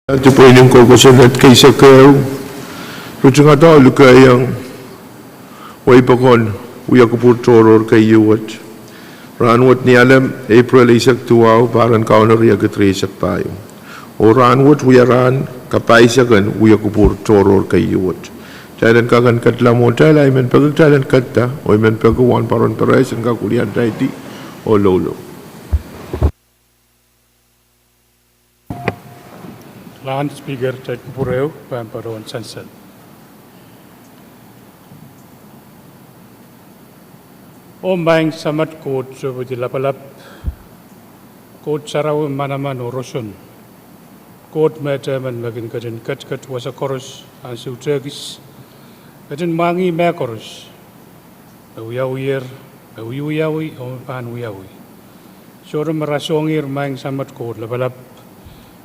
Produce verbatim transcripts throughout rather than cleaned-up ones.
Dipweinen Koukosonned keisek ehu, ritingada oh likehiong wehi pokon wiekupwur tohrohr keieu wet. Rahnwet ni Alem, April eisek duwau, pahr en Kauno riekid rieisek pahieu. Oh rahnwet wia rahn kapaisek en wiekupwur tohrohr keieu wet. Kitail en kak en ketla mwohtail, a I men peki kitail en ketla, oh I men peki Wahnpoaron Perais en kak weliandaiti oh loulou. Lahn Speaker, kitail kupwure pahn patohwan sansal. Oh Maing Samat Koht Sohpweidi Lapalap, Koht sarawi manaman oh roson, Koht me tehmen me kin ketin ketiket wasa koaros ansou tehkis, ketin mwahngih mehkoaros me wiawiher, me wiewiawi oh me pahn wiawi. Sohte me rasehng ihr Maing Samat Koht Lapalap,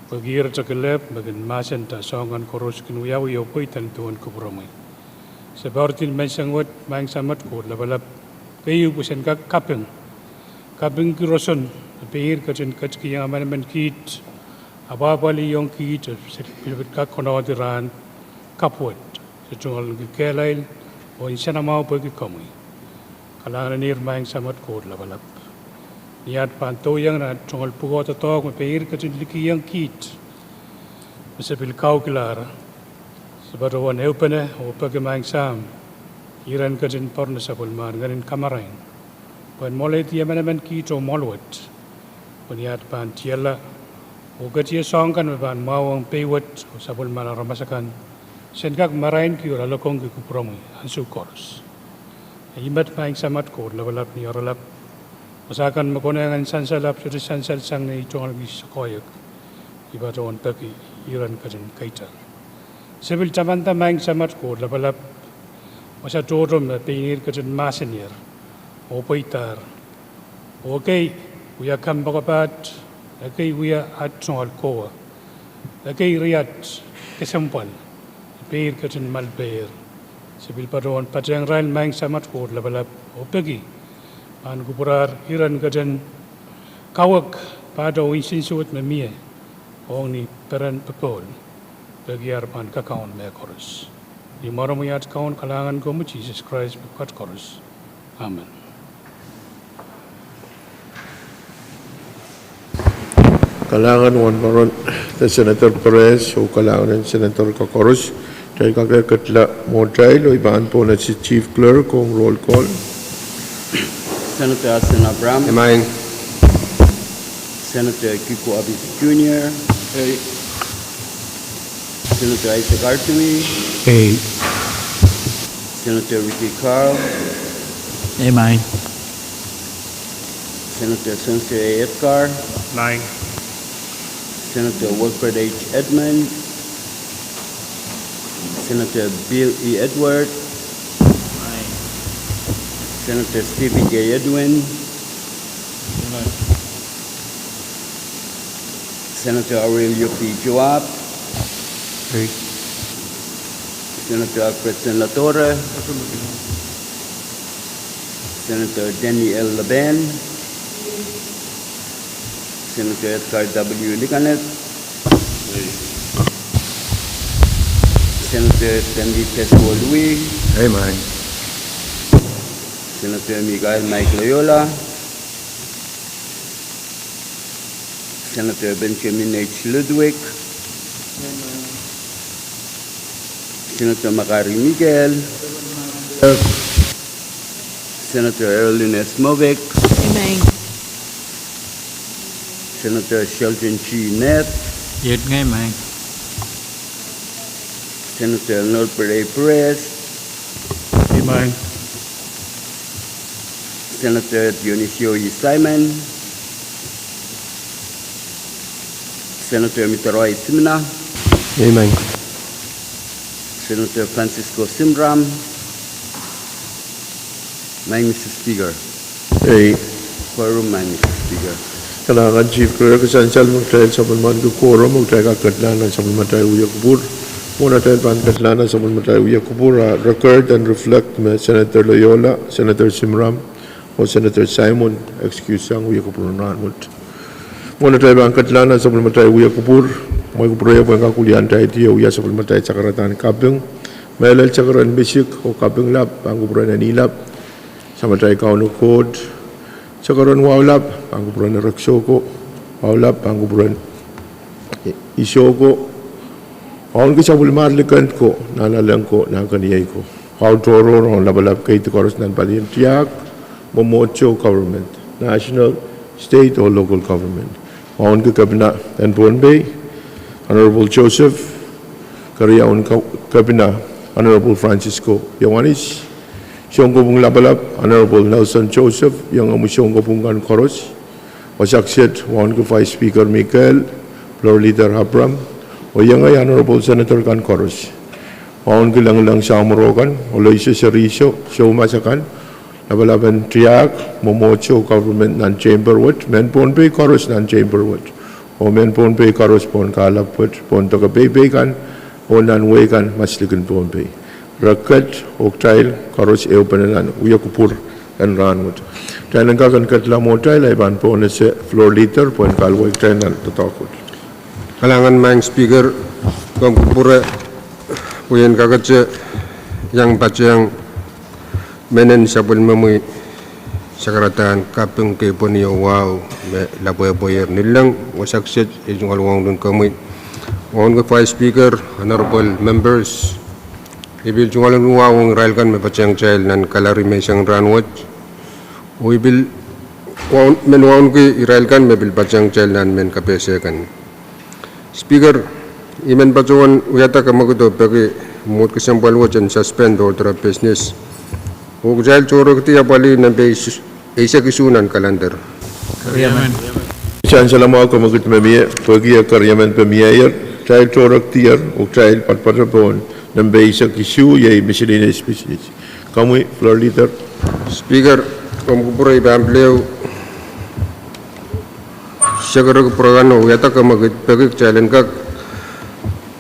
pwehki ira kelehpw me kin mahsenda soahng kan koaros kin wiawi oh pweida ni duwen kupwuromwi. Se poaridi ni menseng wet Maing Samat Koht Lapalap, keieu pwe sen kak kaping, kapingki roson me pein ira ketin ketikihong emenemen kiht, apwahpwalihong kiht, se pil kak konehng rahn kapw wet, se tungoalenki kehlail oh nsenamwahu pwehki komwi. Kalahngan en ihr Maing Samat Koht Lapalap, ni at pahn dohiong nan at tungoal pwukoa doadoahk me pein ira ketin likihong kiht, me se pil kaukilahr, se patohwan ehupene oh peki Maing Sahm, iren ketin poarno sapwellimomwi Ngehnin Kamarain pwehn mwoaleidi emenemen kiht oh mwoal wet, pwe ni at pahn tiala oh ketie soahng kan me pahn mwahuwong pei wet oh sapwellimen aramas akan, sen kak marainki oh loalokongki kupwuromwi ansou koaros. Ih met Maing Samat Koht Lapalap, ni oaralap, wasa kan me konehng en sansal ahpw sohte sansal sang ni tungoalki koahiek, I patohwan peki iren ketin keita. Se pil tamanda Maing Samat Koht Lapalap, wasa tohto me pein ira ketin mahseniher oh pweidahr, oh ekei wia kompoakepaht, ekei wia at tungoal kowe, ekei riat kesempwal, pein ira ketin malipeir. Se pil patohwan patehng irail Maing Samat Koht Lapalap oh peki pahn kupwurahr iren ketin kawek pahtou nsensuwed me mie ong ni peren popohl, peki ar pahn kakaun mehkoaros. Ni mwaromwi at Kaun, kalahngan komwi Sises Krais, pwukat koaros. Amen. Kalahngan Wahnpoaron de Senator Perez oh kalahngan en Senator koaros. Kitail kak ketla mwohtail oh I pahn pohnese Chief Clerk ong roll call. Senator Hasan Abraham. Emaing. Senator Kiko Abis Junior. Ei. Senator Isaac Artumi. Ei. Senator Ricky Carl. Emaing. Senator Spencer A. Edgar. Emaing. Senator Wilfred H. Edmund. Senator Bill E. Edward. Emaing. Senator Stephen J. Edwin. Emaing. Senator Aurelio P. Joab. Ei. Senator Alfred Senatore. Senator Danny L. Laban. Senator Edgar W. Liganet. Ei. Senator Stanley Tesfo Lui. Emaing. Senator Michael Mike Loyola. Senator Benjamin H. Ludwig. Emaing. Senator Makari Mikael. Emaing. Senator Erlin S. Moffitt. Emaing. Senator Sheldon G. Neth. Iet ngehi, Emaing. Senator Norbert A. Perez. Emaing. Senator Dionisio E. Simon. Senator Mitarawi Simina. Emaing. Senator Francisco Simram. Maing Mister Speaker. Ei. Quorum, Maing Mister Speaker. Kalahngan Chief Clerk, sansal me kitail sapwellimaniki quorum, oh kitail kak ketla nan sapwellimatail wiekupwur. Mwohn atail pahn ketla nan sapwellimatail wiekupwur, a record and reflect me Senator Loyola, Senator Simram, oh Senator Simon excuse sang wiekupwur en rahnwet. Mwohn atail pahn ketla nan sapwellimatail wiekupwur, Mwein kupwure pwehn kak wiliandi oh wia sapwellimatail sakaradahn kaping. Mehlel sakaradahn pisik oh kaping lap pahn kupwuren Eni lap, Samatail Kauno Koht. Sakaradahn wahu lap pahn kupwuren Erekiso ko, wahu lap pahn kupwuren Iso ko. Wauneki sapwellimar likin ko, nanalek ko, nahkeniei ko. Wahu tohrohr ong lapalap keidi koaros nan palien tiahk, mwomwohdiso, government, national, state oh local government. Wauneki Kepina en Pohnpei, Honorable Joseph, Keriaun Kepina, Honorable Francisco Ioanis, Sounkopwung Lapalap, Honorable Nelson Joseph, iengomwi sounkopwung kan koaros. Wosakset, wauneki Vice Speaker Mikel, Floor Leader Abram, oh iengei Honorable Senator kan koaros. Wauneki lengileng samworo kan, Oloiso Seriso, soumas akan, lapalapen tiahk, mwomwohdiso, government nan chamber wet, mehn Pohnpei koaros nan chamber wet, oh mehn Pohnpei koaros pohn kahlap wet, pohn peke peipei kan, oh nan wehi kan maslikin Pohnpei. Re ket oh kitail koaros ehupene nan wia kupwur en rahnwet. Kitail en kak en ketla mwohtail, ahi pahn pohnese Floor Leader pwehn kahluwa kitail nan doadoahk wet. Kalahngan Maing Speaker, komw kupwure pwe I en kakete iang patehng mehnen sapwellimomwi sakaradahn kaping kei pweni oh wahu me lapwehpweier. Nilleng, wosakset, ei tungoal wauneki komwi, wauneki Vice Speaker, honorable members. I pil tungoal wahu ong irail kan me patehng kitail nan kalari menseng rahnwet, oh I pil men wauneki irail kan me pil patehng kitail nan mehn kapehse kan. Speaker, I men patohwan wiahda kamwekid oh peki mwuhd kesempwal wet en suspend order of business oh kitail tohrekidi apwalih nempe eisek isuh nan calendar. Sansal mwahu, kamwekid me mie, pwehki e keriemen pwe mieier, kitail tohrekdier oh kitail patpato pohn nempe eisek isuh, iei miscellaneous business. Komwi Floor Leader. Speaker, komw kupwure, I pahn pil ehu sekereki pwurehng oh wiahda kamwekid peki kitail en kak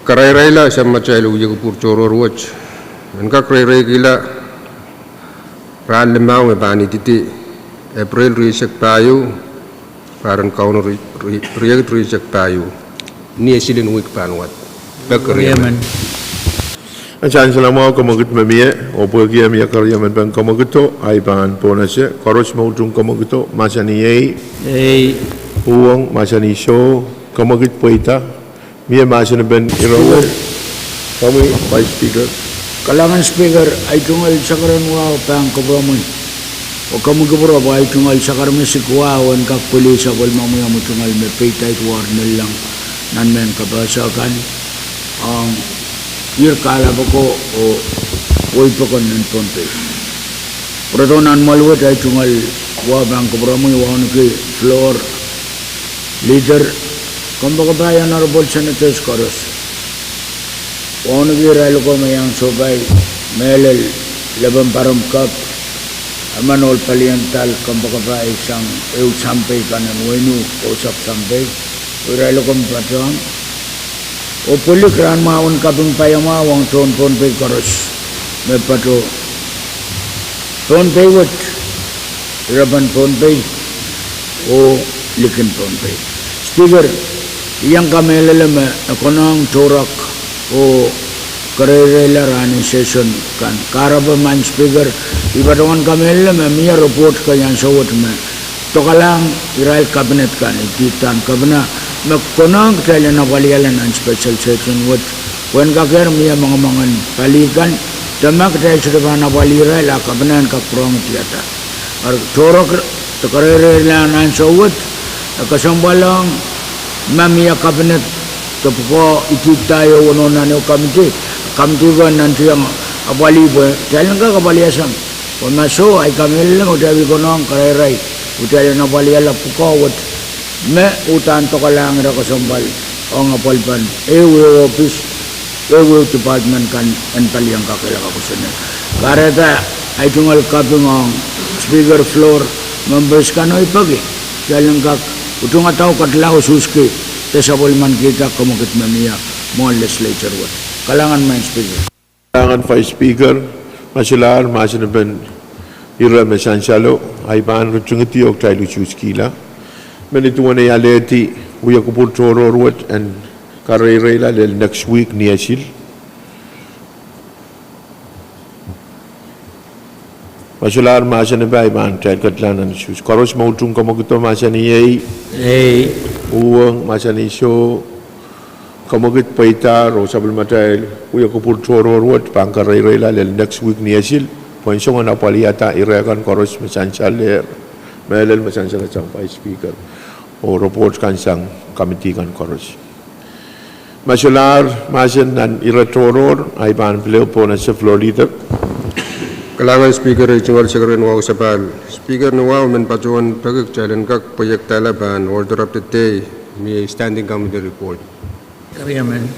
karairaila samatail wia kupwur tohrohr wet, en kak reireikihla rahn limau me pahn ididi Epreil rieisek pahieu, rahnwet Kauno riekid rieisek pahieu, ni e silin wihk pahn wad. Pek keriemen. Sansal mwahu, kamwekid me mie, oh pwehki e mie keriemen pahn kamwekido, ahi pahn pohnese koaros me utung kamwekido, mahsanih ei, uhwong, mahsanih soh, kamwekid pweida. Mie mahsen en pen ire wet. Komwi Vice Speaker. Kalahngan Speaker, ahi tungoal sakaradahn wahu pahn kupwuromwi, oh komwi kupwure pwe ahi tungoal sakaradahn pisik wahu en kak pwilih sapwellimomwi omwi tungoal me peidait ward Nelleng nan mehn kapehse kan ong ihr kahlap oko oh wehi pokon en Pohnpei. Pwurodo nan mwoahl wet, ahi tungoal wahu pahn kupwuromwi, wauneki Floor Leader, kompoakepahi Honorable Senators koaros, wauneki irail oko me iang sohpai mehlel lepin pahrek kep, emen ohl palien dal, kompoakepahi sang ehu sampei kan en wehin Wu, Kousapw Sampei, irail oko me patohwan oh pwilik rahn mwahu en kaping paiamwahu ong tohn Pohnpei koaros me patohwan Pohnpei wet, irepen Pohnpei oh likin Pohnpei. Speaker, I iang kamehlele me e konehng tohrohr oh kereireila rahn en session kan. Kahrepe Maing Speaker, I patohwan kamehlele me mie report kan ansou wet me dokalahng irail kabinet kan, idihdan kepina, me konehng kitail en apwalihala nan special session wet, pwe en kakehr mie mongomongen pali kan, de ma kitail sohte pahn apwalih irail, a kepina en kak pwurehng idihda. Eri tohrohr de kereireila nan ansou wet, e kesempwal ong ma mie kabinet de pwukoa idihda io weneu nan ehu kamidi, kamidi ko nantihong apwalih pwe kitail en kak apwalihasang. Pwe ma soh, ahi kamehlele me kitail pil konehng kereireila, kitail en apwalihala pwukoa wet me uhdahn dokalahng ira kesempwal ong apwalipen ehu ehu ohpis, ehu ehu department kan en palien kakehlaka kosonned. Kahrehda ahi tungoal kaping ong Speaker, Floor, members kan oh I peki kitail en kak utung adau ketla oh suhski de sapwellimanikihda kamwekid me mie mwohn legislature wet. Kalahngan Maing Speaker. Kalahngan Vice Speaker, ma solahr mahsen en pen ire me sansalo, ahi pahn ritingidi oh kitail usuhskihla. Men I duwen ei alehdi wia kupwur tohrohr wet en Kareireila lel next week ni esil. Ma solahr mahsen, I pahn, I pahn ketido nan issues koaros me utung komwekid o mahsanih ei. Ei. Uhwong mahsanih soh. Komwekid pweida ro sapwellimatail wia kupwur tohrohr wet pahn kareireila lel next week ni esil, pwehn song en apwaliada ire kan koaros me sansalehr, mehlel me sansalehda sang Vice Speaker, oh report kan sang committee kan koaros. Ma solahr mahsen nan ire tohrohr, I pahn pil pohn ese Floor Leader. Kalahngan Speaker, ei tungoal sekeren wahu sapahl. Speaker ni wahu, men patohwan peki kitail en kak pweiekdala pahn order of the day, mie Standing Committee report. Keriemen.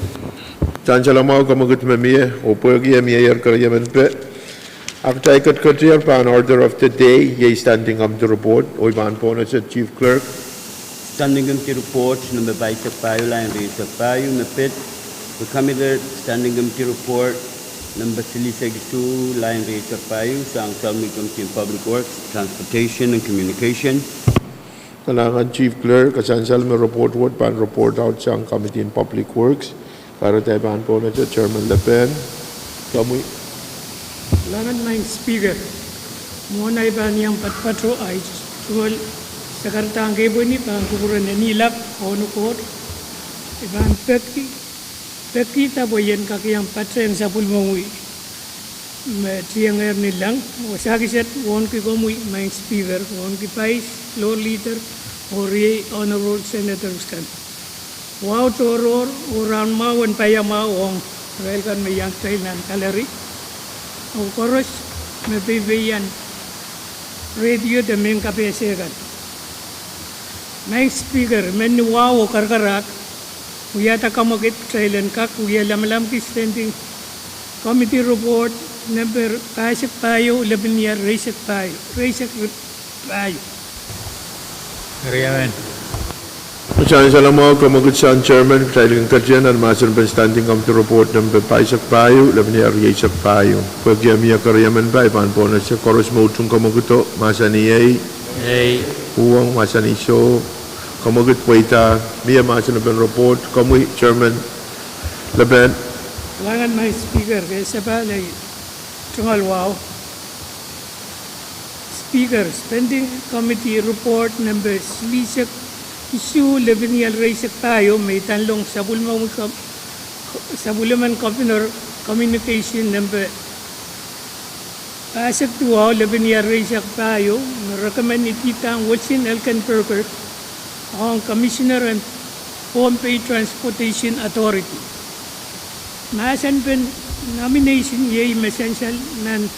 Sansal mwahu komwekid me mie, oh pwehki e mie keriemen pe, a kitail ketiketier pahn order of the day, iei Standing Committee report, oh I pahn pohn ese Chief Clerk. Standing Committee report nempe pahisek pahieu, lain rieisek pahieu, me pid, the committee Standing Committee report nempe silihsek isuh, lain rieisek pahieu, sang Subcommittee on Public Works, Transportation and Communication. Kalahngan Chief Clerk, a sansal me report wet pahn report out sang Committee on Public Works. Kahrehda I pahn pohn ese Chairman Lepen. Komwi. Kalahngan Maing Speaker, mwohn ei pahn iang patopato, ei tungoal sakaradahn kepweni pahn kupwuren Eni Lap Kauno Koht. I pahn peki, pekihda pwe I en kak iang patehng sapwellimomwi me tiengehr ni leng, oh sakised wauneki komwi Maing Speaker, wauneki Vice, Floor Leader, oh riei Honorable Senators kan. Wahu tohrohr oh rahn mwahu en paiamwahu ong irail kan me iang kitail nan gallery, oh koaros me peipeien radio de mehn kapehse kan. Maing Speaker, I men ni wahu oh karakarahk wiahda komwekid kitail en kak wia lamalamki Standing Committee report nempe pahisek pahieu, lepin ier rieisek pahieu, rieisek pahieu. Keriemen. Sansal mwahu komwekid sang Chairman, kitail kin ketin nan mahsen pen Standing Committee report nempe pahisek pahieu, lepin ier rieisek pahieu. Pwehki e mie keriemen pe, I pahn pohn ese koaros me utung komwekid o mahsanih ei. Ei. Uhwong mahsanih soh. Komwekid pweida, mie mahsen pen report, komwi Chairman Lepen. Kalahngan Maing Speaker, ke sapahl ei tungoal wahu. Speaker, Standing Committee report nempe silihsek isuh, lepin ier rieisek pahieu, me idanlong sapwellimen, sapwellimen Governor communication nempe pahisek duwau, lepin ier rieisek pahieu, me recommend-idahng Wilson Elkenberger ong Commissioner en Pohnpei Transportation Authority. Mahsen pen nomination iei me sansal nan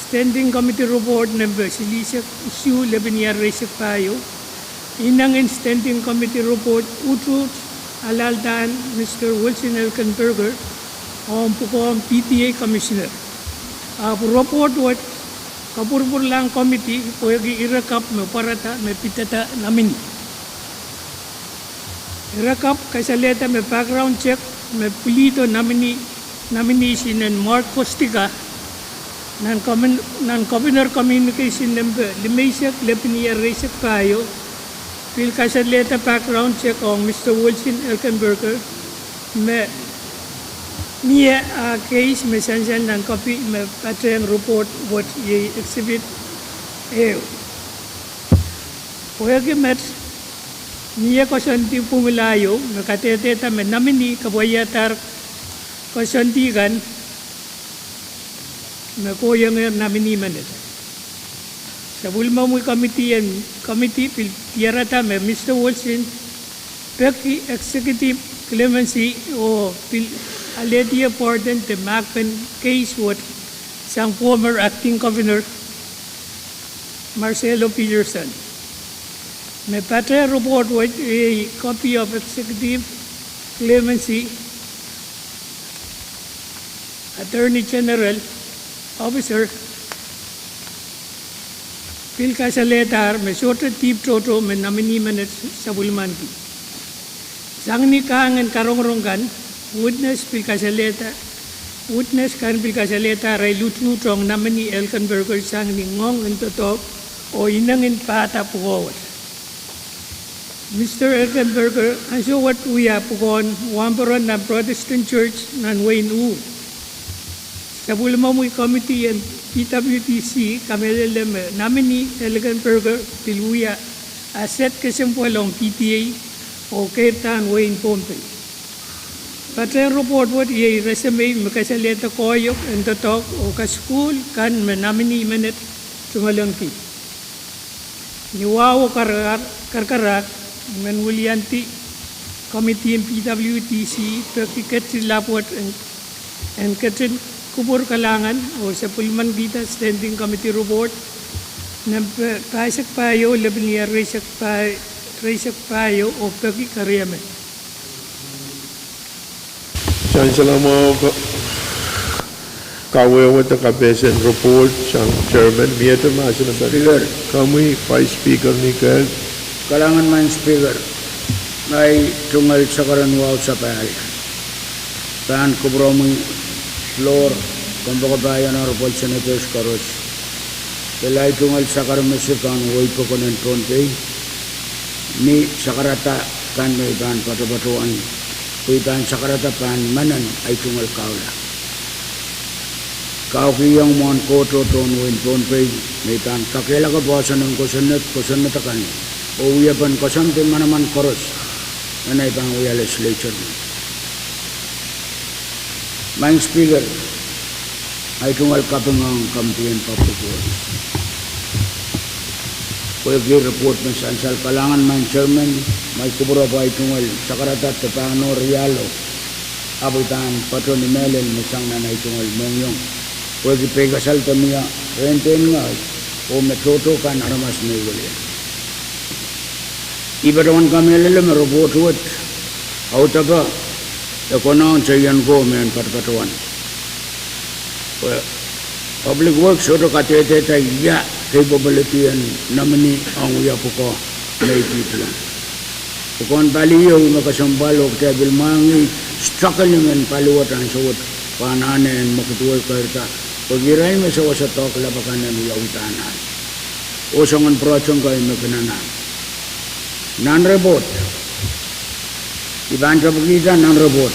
Standing Committee report nempe silihsek isuh, lepin ier rieisek pahieu, inengin Standing Committee report utuht alahldahr Mister Wilson Elkenberger ong pwukoahn P T A Commissioner. Ahpw report wet kapwurpwurlahng committee pwehki ire kapw me pwarada me pidada nominee. Ire kapw kasalehda me background check me pwilido nominee, nomination en Mark Kostka nan Governor communication nempe limeisek, lepin ier rieisek pahieu, pil kasalehda background check ong Mister Wilson Elkenberger, me mie ah case me sansal nan copy me patehng report wet, iei exhibit ehu. Pwehki met, mie koasoandi pwungla ieu me kadehdehda me nominee kapwaiadahr koasoandi kan me kohiengehr nominee menet. Sapwellimomwi committee en, committee pil diarada me Mister Wilson peki executive clemency oh pil alehdi pardon de mahkpen case wet sang former acting governor Marcelo Peterson. Me patehng report wet, iei copy of executive clemency, Attorney General Office, pil kasalehdahr me sohte dihp tohto me nominee menet sapwellimaniki. Sang ni kahng en karongorong kan, witness pil kasalehda, witness kan pil kasalehda arail utuht ong nominee Elkenberger sang ni ngoang en doadoahk oh inengin pahda pwukoa wet. Mister Elkenberger, ansou wet wia pwukoahn wahnpoaron nan Protestant Church nan wehin Uh. Sapwellimomwi committee en P W T C kamehlele me nominee Elkenberger pil wia asset kesempwal ong P T A oh keirdahn wehin Pohnpei. Patehn report wet iei resume me kasalehda koahiek en doadoahk oh kasukuhl kan me nominee menet tungoaleki. Ni wahu oh karakarahk, I men wiliandi committee en P W T C peki ketin lap wet en, en ketin kupwur kalahngan oh sapwellimanikihda standing committee report nempe pahisek pahieu lepin ier rieisek pah-, rieisek pahieu oh peki keriemen. Sansal mwahu ka-, kawehwehda kapehsen report sang chairman, miehte mahsen pali. Speaker. Komwi Vice Speaker ni kehl. Kalahngan Maing Speaker, ngehi tungoal sakaradahn wahu sapahl pahn kupwuromwi floor, kompoakepahi honorable senators koaros, pil ahi tungoal sakaradahn me se kan wehi pokon en Pohnpei, ni sakarada kan me I pahn patopatohwan, pwe I pahn sakarada pahn menen ahi tungoal kahula. Kaukihong mwohn Koht oh tohn wehin Pohnpei me I pahn kakehlaka poahsoan en kosonned, kosonned akan, oh wiepen koasoandi manaman koaros, nan ahi pahn wia legislature. Maing Speaker, ahi tungoal kaping ong committee en public works pwehki report me sansal. Kalahngan Maing Chairman, ma I kupwure pwe ahi tungoal sakarada de pahn oh rialo, ahpw I pahn patohwan ni mehlel me sang nan ahi tungoal mohngiong, pwehki peikasal de mie rehn pein ngehi, oh me tohto kan aramas me I wiliandi. I patohwan kamehlele me report wet audepe e konehng tehieng ko mehn patopatohwan. Pwe public works sohte kadehdehda ia capability en nominee ong wia pwukoa me I dihdiong. Pwukoahn pali ieu me kesempwal oh kitail pil mwahngih struggling en pali wet ansou wet pwe anahne en mwekid wet keirda, pwehki irail me sewese doadoahk lap akan en wiawi pahn ahl oh soangen project kei me kin anahne. Nan report, I pahn tepkihda nan report.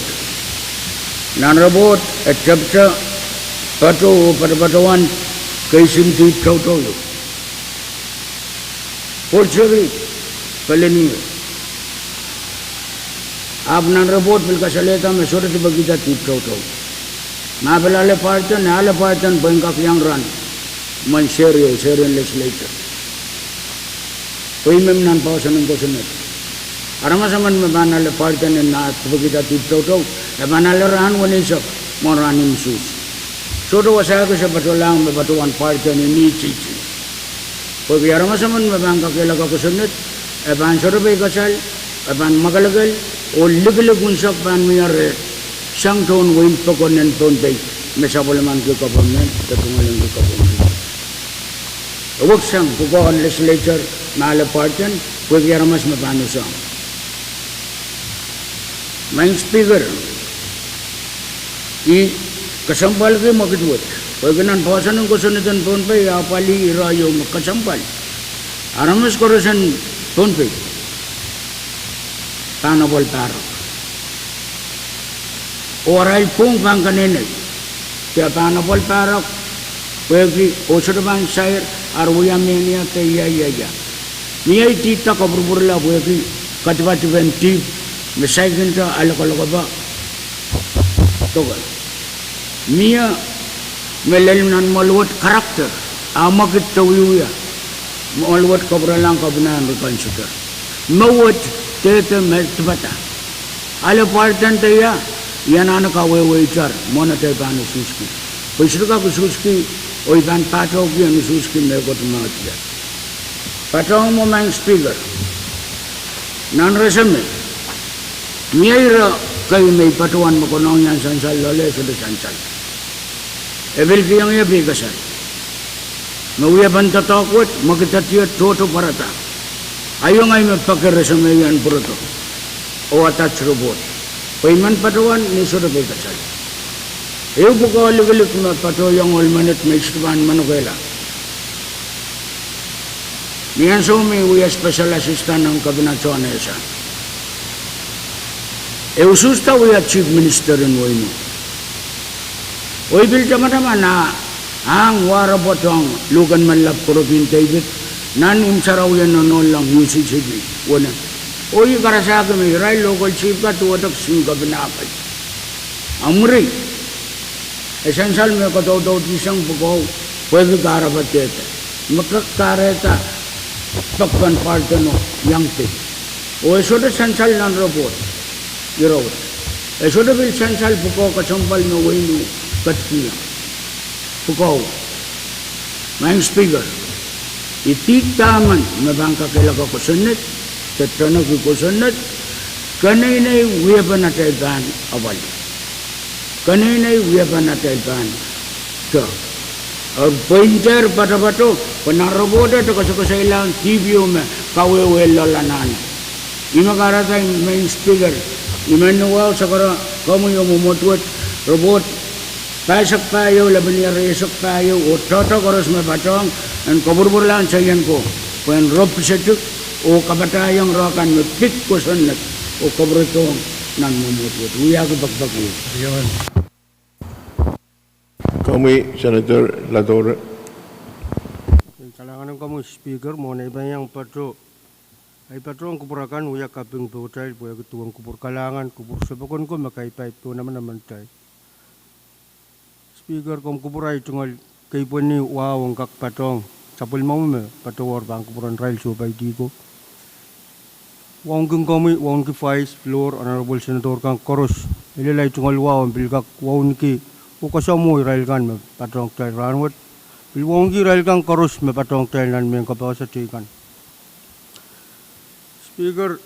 Nan report e tepte pato oh patopatohwan keisin dihp toutou ieu, poultry, peleniwe. Ahpw nan report pil kasalehda me sohte dipekihda dihp toutou. Ma pil ale pardon, ale pardon pwe en kak iang rahn mwohn seri, serien legislature. Pwe I men nan poahsoan en kosonned. Aramas emen me pahn ale pardon en ah dipekihda dihp toutou, e pahn ale rahn weneisek mwohn rahn en usuhs. Sohte wasa kis e patohlahng me patohwan pardon en ihs ihs. Pwehki aramas emen me pahn kakehlaka kosonned, e pahn sohte peikasal, e pahn mwakelekel, oh likilik unsek pahn mie reh sang tohn wehin pokon en Pohnpei me sapwellimaniki government de tungoalki government. E wehk sang pwukoahn legislature me ale pardon, pwehki aramas me pahn usohng. Maing Speaker, I kesempwalki mwekid wet pwehki nan poahsoan en kosonned en Pohnpei ah pali ire ieu me kesempwal. Aramas koaros en Pohnpei pahn apwal pahrek, oh arail pwung pahn keneinei. De pahn apwal pahrek pwehki oh sohte pahn sair, ar wia mehnia de ia ia ia. Mie idihda kapwurpwurla pwehki kadipadipen dihp me saikinte ale kolokol pahn doke. Mie me lel nan mwoahl wet character, ah mwekid de wiewia, mwoahl wet kapwurelahng kapwunahn reconsider. Me wet dehde me dipada. Ale pardon de ia, I anahne kawehwehkitar mwohn atail pahn usuhski. Pwe I sohte kak usuhski, oh I pahn pahtohki en usuhski mehkot me I diar. Patohwan, Maing Speaker, nan resume, mie ire kei me I patohwan me konehng iang sansal loale, sohte sansal. E pil kihong ie peikasal me wiepen doadoahk wet, mwekid wet, tohto pwarada. Aio ngehi me peki resume en pwurodo oh attach report, pwe I men patohwan ni sohte peikasal. Ehu pwukoa likilik me patohwan iang ohl menet me I sohte pahn manokehla. Ni ansou me I wia special assistant ong Kepina Sohn Esa, e usuhsda wia Chief Minister en wehin Ih. Oh I pil tamataman ah, ahng wahr report ong luhken men lap Koropin David nan imw sarawien onohnlahng U C C P wene. Oh I karasahki me irail local chief ka duwehte kisin kepina akan. A mwuri, e sansal me kadaudaudisang pwukoa, pwehki kahrepe dehde, me kak kahrehda pekpen pardon oh iang pei. Oh e sohte sansal nan report ire wet. E sohte pil sansal pwukoa kesempwal me wehin Ih ketikihong pwukoa. Maing Speaker, I dihda emen me pahn kakehlaka kosonned, de teneki kosonned, keneinei wiepen atail pahn apwalih. Keneinei wiepen atail pahn te. Eri pweindehr patopato, pwe nan report e koasokoasoilahng dihp ieu me kawehwe loale anahne. Ih me kahrehda, Maing Speaker, I men wahu sakara komwi oh mwomwohd wet, report pahisek pahieu, lepin ier rieisek pahieu, oh tohto koaros me patohng en kopwurupwurlahng Seienko pwehn rohpw pisetik oh kapatahiong reh kan me pid kosonned oh kopwuredohng nan mwomwohd wet. Wiahki pekipek ieu. Komwi Senator Ladore. Kalahngan en komwi Speaker, mwohn ei pahn iang pato, ei patohng kupwur akan wia kaping pohtail pwehki duwen kupwur kalahngan, kupwur sopokonko me kaipaip pohn emenemen atail. Speaker, komw kupwur ei tungoal keipweni wahu ong kak patohng sapwellimomwi me patohwor pahn kupwuren irail sohpeidi ko. Wauneki komwi, wauneki Vice, Floor, Honorable Senator kan koaros, e lel ei tungoal wahu en pil kak wauneki oh kasamwo irail kan me patohng kitail rahnwet. Pil wauneki irail kan koaros me patohng kitail nan mehn kapehse teikan. Speaker,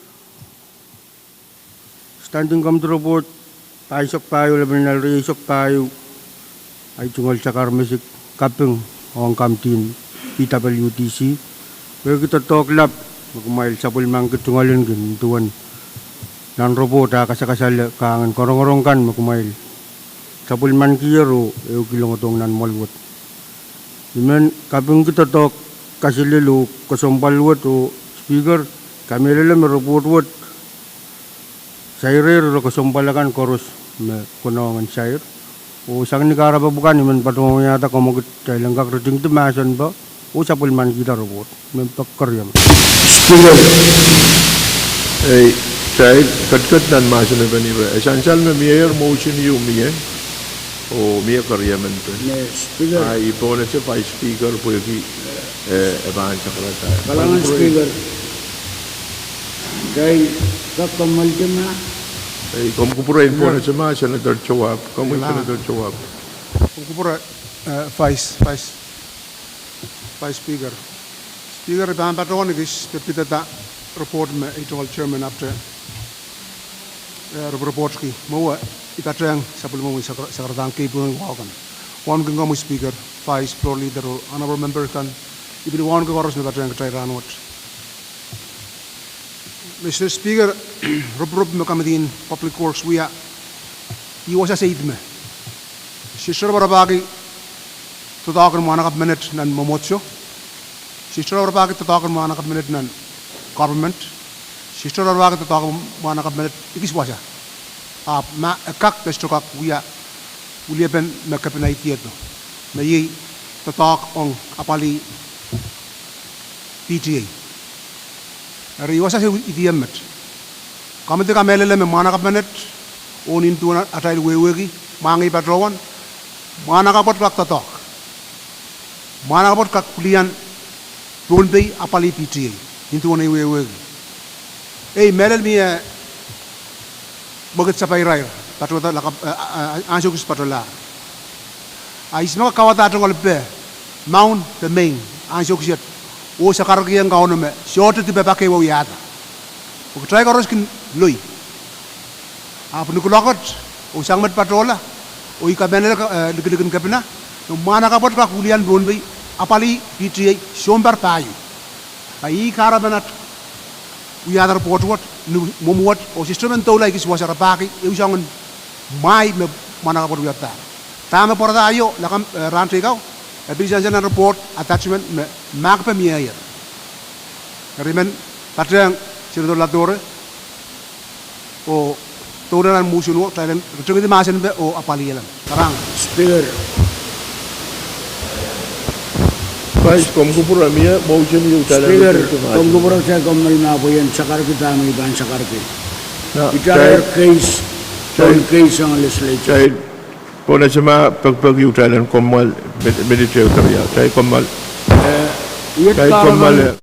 Standing Committee Report pahisek pahieu, lepin ier rieisek pahieu, ei tungoal sakar mesik kaping ong committee en P W D C, pwehki doadoahk lap me kumwail sapwellimaniki tungoal en kin duwen nan report ah kasakasale kahng en korongorong kan me kumwail sapwellimanikier oh ehukilongodohng nan mwoahl wet. I men kapingki doadoahk kaselel oh kesempwal wet oh Speaker, kamehlele me report wet sairehr ire kesempwal akan koaros me konehng en sair. Oh sang ni kahrepe pwukan I men patohwan wiahda komw kitail en kak ritingdi mahsen pwe oh sapwellimanikihda report. Mempe Keriam. Speaker, ei, kitail ketiket nan mahsen epen ire, e sansal me miehier motion ieu mie, oh mie keriemen pen. Speaker, I pohnese Vice Speaker pwehki e pahn sakarada. Kalahngan Speaker. Kitail kak kommoaldi ma. Ei, komw kupwure en pohnese ma, Senator Towahp, komwi Senator Towahp. Komw kupwure, eh, Vice, Vice, Vice Speaker. Speaker, I pahn patohwan ekis pepidada report me ei tungoal chairman ahpwete, eh, rep-, reportki. Mwowe I patehng sapwellimomwi sakar-, sakaradahn keipweni wahu kan. Wauneki komwi Speaker, Vice, Floor Leader oh Honorable Member kan, I pil wauneki koaros me patehng kitail rahnwet. Mister Speaker, ruprup me Committee en Public Works wia, ih wasa seidme. Sister waropahki doadoahk en mwahnakapw menet nan mwomwohdiso. Sister waropahki doadoahk en mwahnakapw menet nan government. Sister waropahki doadoahk en mwahnakapw menet ekis wasa. Ahpw ma e kak, e sohte kak wia wiliepen me kepina idihdo, me iei doadoahk ong apwalih P T A. Eri wasa se idihdo met. Committee kamehlele me mwahnakapw menet, oh nin duwen atail wehwehki, mwahngih patohwan, mwahnakapw wet kak doadoahk. Mwahnakapw wet kak wilian Pohnpei apwalih P T A, nin duwen ei wehwehki. Ei, mehlel mie mwekid sapairair patohda lakapw, eh, eh, ansou kis patohlahr. A ihs me kak kauwada tungoal peh, maun de main, ansou kis iet, oh sakarkihong Kauno me sohte dipe pak ehu wiahda. Pwe kitail koaros kin loi. Ahpw ni kuloak wet, oh sang met patohla, oh I kamehlele, eh, likilikin kepina, me mwahnakapw wet kak wilian Pohnpei apwalih P T A sounpar pahieu. A ih kahrepen at wiahda report wet ni mwomw wet, oh sister men doula ekis wasa rapahki ehu soangen mwahi me mwahnakapw wet wiahdahr. Dahme pwarada aio lakapw, eh, rahn teikau, e pil sansal nan report attachment me mahkpen mieier. Eri I men patehng Senator Ladoare oh doula nan mwohn suwed, kitail en ritengidi mahsen pe oh apwalih elen. Karahngan. Speaker. Vice, komw kupwure mie motion ieu kitail en Speaker, ritengidi mahsen. Komw kupwure, kitail kommoal me pwe I en sakarki dahme I pahn sakarki. Ih ire case, kitail case sang legislature. Kitail pwonese ma pekipeki kitail en kommoal, minit ehu keriau. Kitail kommoal. Eh, kitail kommoal.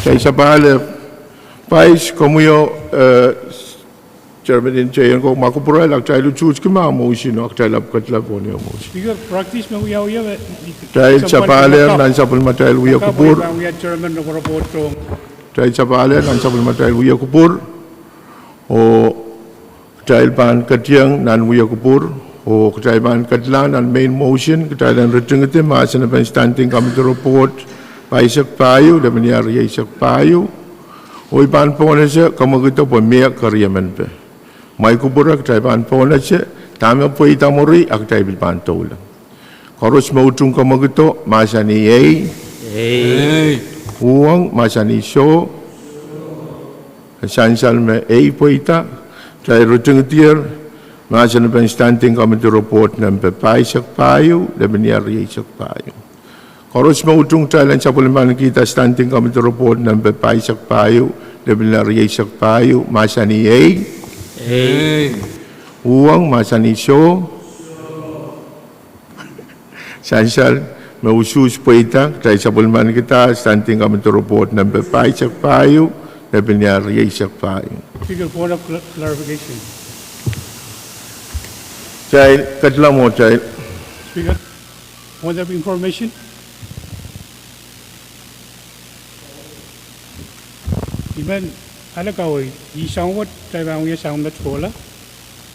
Kitail sapahl, Vice, komwi oh, eh, Chairman en Teienko, ma kupwuramwail, a kitail utuhtki ma motion, a kitail ahpw ketilong pohn ehu motion. Speaker, practice me wiawi me. Kitail sapahl nan sapwellimatail wia kupwur. Chairman, no report tong. Kitail sapahl nan sapwellimatail wia kupwur. Oh kitail pahn ketiong nan wia kupwur, oh kitail pahn ketilahng nan main motion, kitail en ritingidi mahsen en standing committee report pahisek pahieu, lepin rieisek pahieu. Oh I pahn pohnese komwekid pwe mie keriemen pe. Ma I kupwure kitail pahn pohnese, dahme pweida mwuri, a kitail pil pahn doula. Koaros me utung komwekid, mahsanih ei. Ei. Uhwong, mahsanih soh. Sansal me ei pweida, kitail ritingdier mahsen en standing committee report nempe pahisek pahieu, lepin rieisek pahieu. Koaros me utung kitail en sapwellimanikihda standing committee report nempe pahisek pahieu, lepin rieisek pahieu, mahsanih ei. Ei. Uhwong, mahsanih soh. Sansal me usuhs pweida, kitail sapwellimanikihda standing committee report nempe pahisek pahieu, lepin rieisek pahieu. Speaker, point of cl-, clarification. Kitail ketilong mwo kitail. Speaker, point of information. I men ale kaweid, I soang wet kitail pahn wia soang met kohla.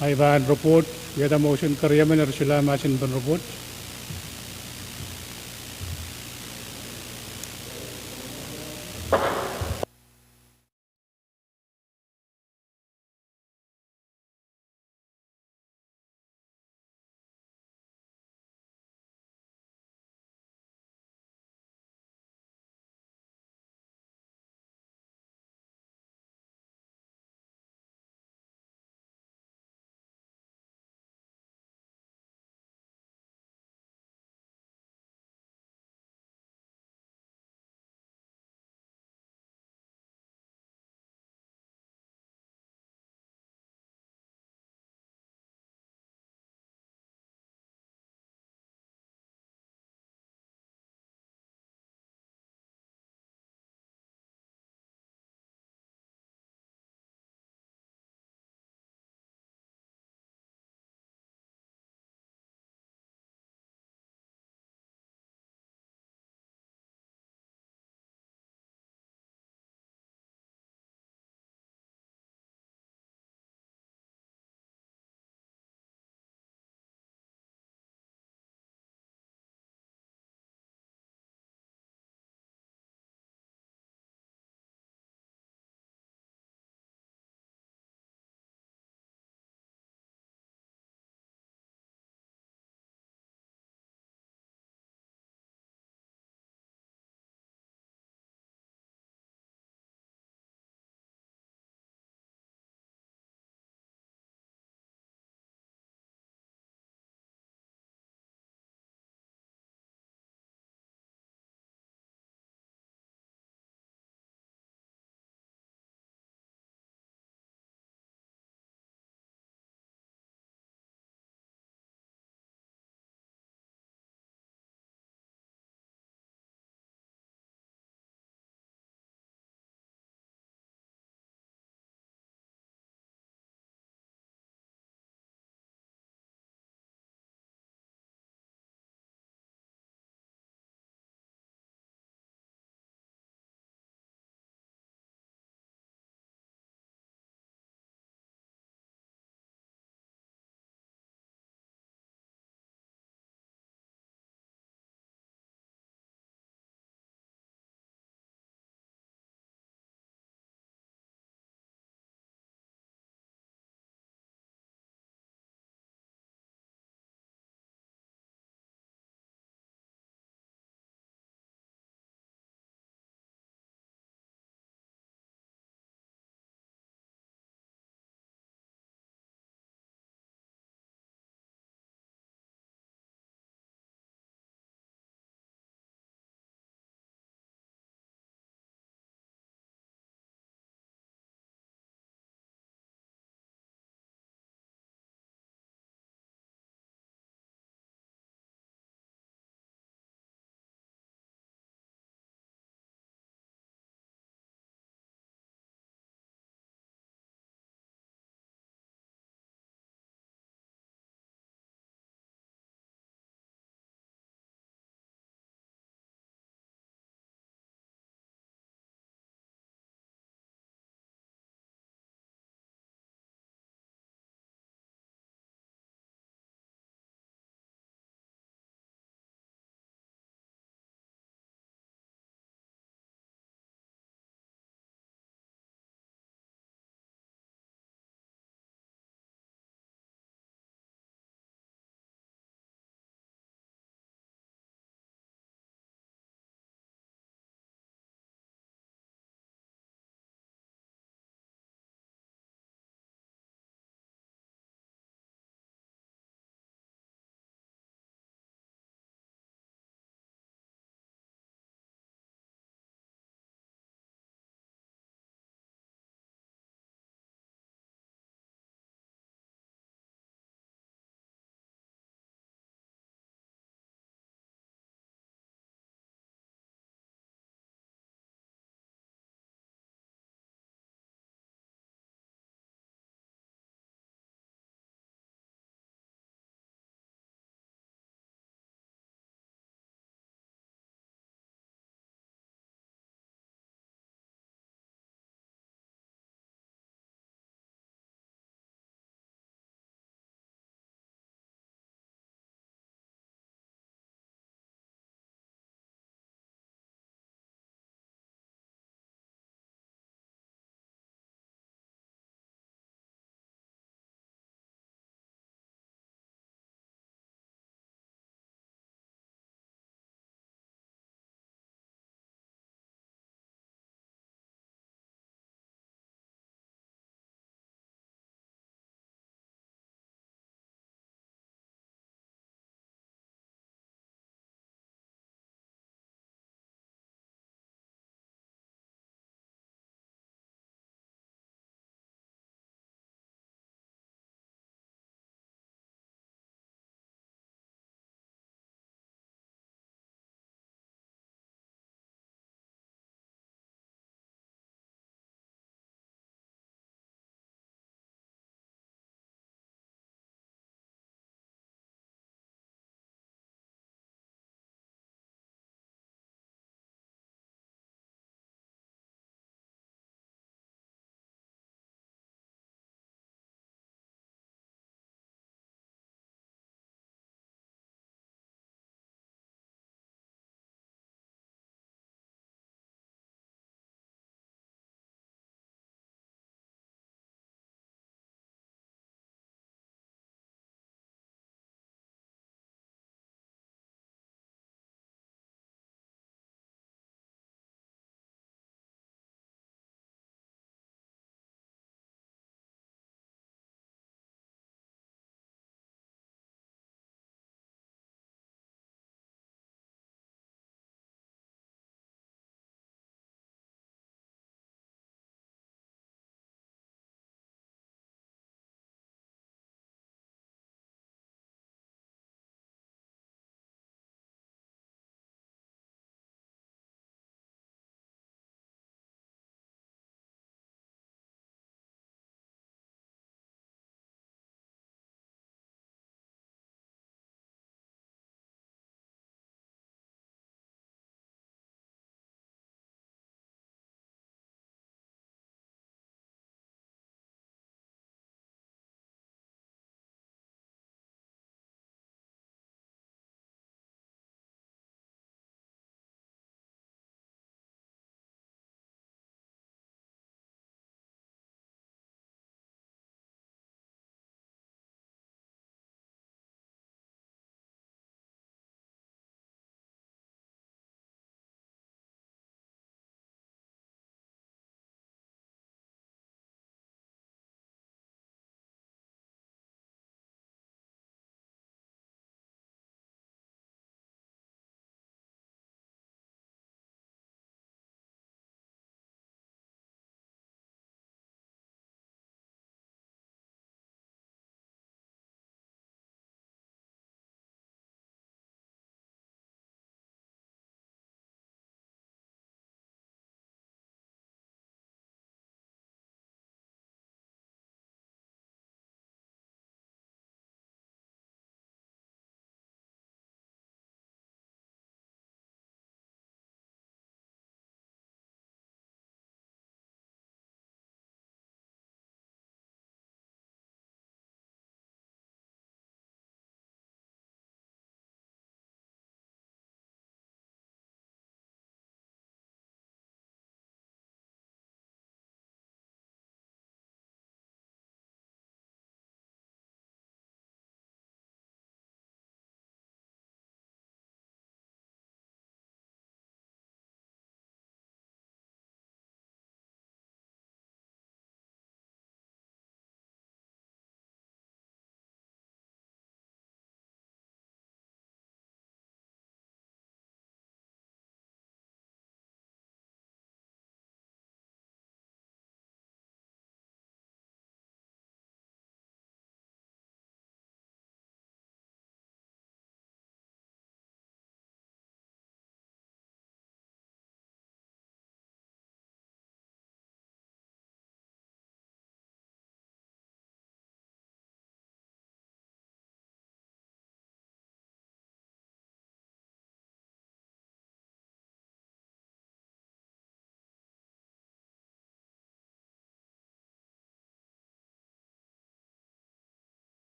Ma I pahn report, wiahda motion keriemen eri solahr mahsen pen report.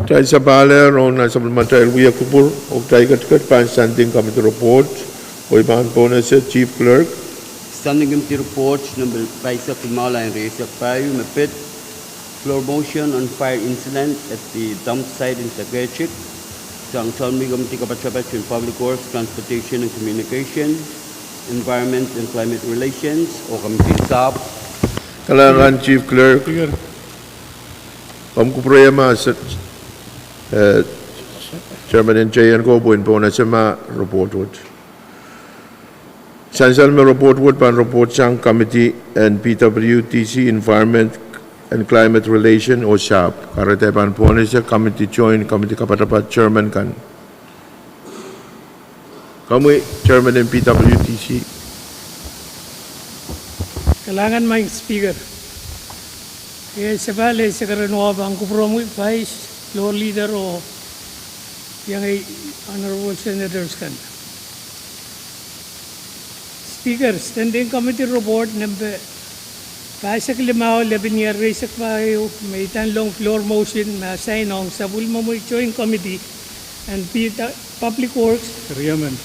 Kitail sapahl rong nan sapwellimatail wia kupwur, oh kitail ketiket pahn Standing Committee Report, oh I pahn pohnese Chief Clerk. Standing Committee Report number pahisek limau, lain rieisek pahieu, me pid: Floor motion on fire incident at the dump site in Tekaerdehk. Sang tohnmei committee kapatapat en Public Works, Transportation and Communication, Environment and Climate Relations, oh committee sahpw. Kalahngan Chief Clerk. Komw kupwurei ma se, eh, Chairman en Teienko pwehn pohnese ma report wet. Sansal me report wet pahn report sang committee en P W T C, Environment and Climate Relation oh sahpw. Kahrehda I pahn pohnese committee, joint committee kapatapat chairman kan. Komwi chairman en P W T C. Kalahngan Madam Speaker. Iei sapahl eisek ren wahu pahn kupwuromwi, Vice, Floor Leader oh iengei Honorable Senators kan. Speaker, Standing Committee Report nempe pahisek limau, lepin ier rieisek pahieu, me I tanlong floor motion me assign ong sapwellimomwi Joint Committee en P-, Public Works, Riemen.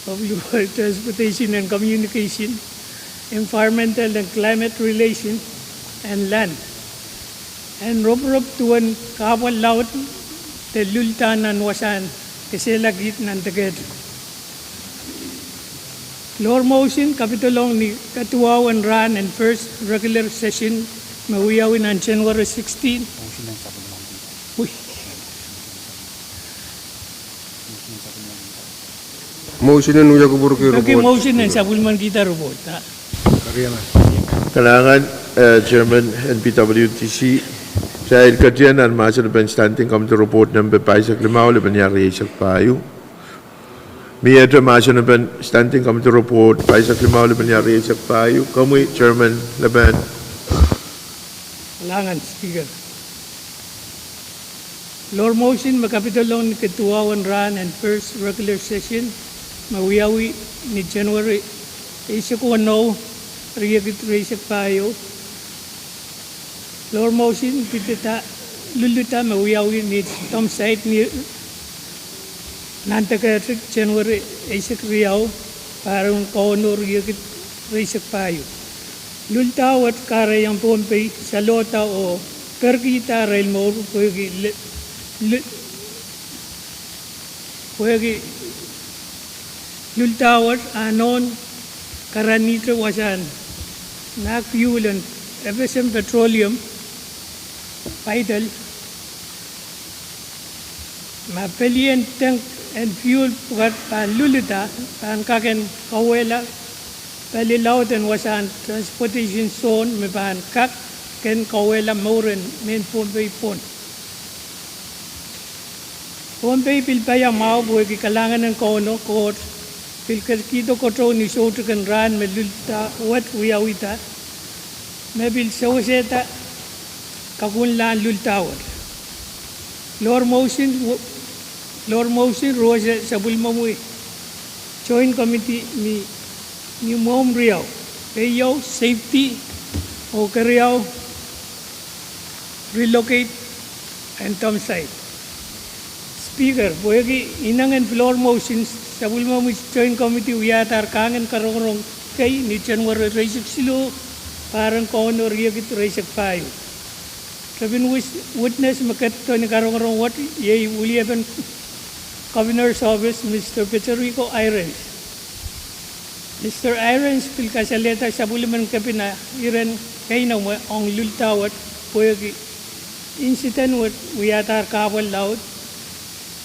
Public Works, Transportation and Communication, Environmental and Climate Relation, and Land, en ropirop duwen kahpwal laud de lulda nan wasahn kesehlakihd nan Tekaerdehk. Floor motion kapidolong ni kaduwau en rahn en first regular session me wiawi nan January sixteen. Motion en wia kupwurki report. Motion en sapwellimanikihda report. Kalahngan, eh, Chairman en P W T C. Kitail ketin nan mahsen en Standing Committee Report nempe pahisek limau, lepin ier rieisek pahieu. Miehte mahsen en Standing Committee Report pahisek limau, lepin ier rieisek pahieu. Komwi chairman, lepin. Kalahngan Speaker. Floor motion me kapidolong ni kaduwau en rahn en first regular session me wiawi ni January eisek weneu, riekid rieisek pahieu. Floor motion pidada lulda me wiawi ni dump site ni nan Tekaerdehk January eisek riau, pahr en Kauno riekid rieisek pahieu. Lulda wet kahrehiong Pohnpei salohda oh perkihda arail mour pwehki le-, le-, pwehki lulda wet a nohn karanihte wasahn nahk fuel en F S M Petroleum paital. Ma pelien tank en fuel pwukat pahn lulda, pahn kak en kauwehla pali laud en wasahn transportation zone me pahn kak ken kauwehla mour en mehn Pohnpei pwon. Pohnpei pil paia mwahu pwehki kalahngan en Kauno, Koht pil ketikihdo kotou ni soutik en rahn me lulda wet wiawihda, me pil sewesehda kakunlahn lulda wet. Floor motion, floor motion rose sapwellimomwi Joint Committee ni, ni mwohmw riau, keieu safety, oh keriau relocate en dump site. Speaker, pwehki inengen floor motion, sapwellimomwi Joint Committee wiahdahr kahng en karongorong kei ni January rieisek siluh, pahr en Kauno riekid rieisek pahieu. Tepin wis-, witness me ketido ni karongorong wet iei weliepen Governor's Office, Mister Peterico Irons. Mister Irons pil kasalehda sapwellimen kepina iren keinemwe ong lulda wet pwehki incident wet wiadahr kahpwal laud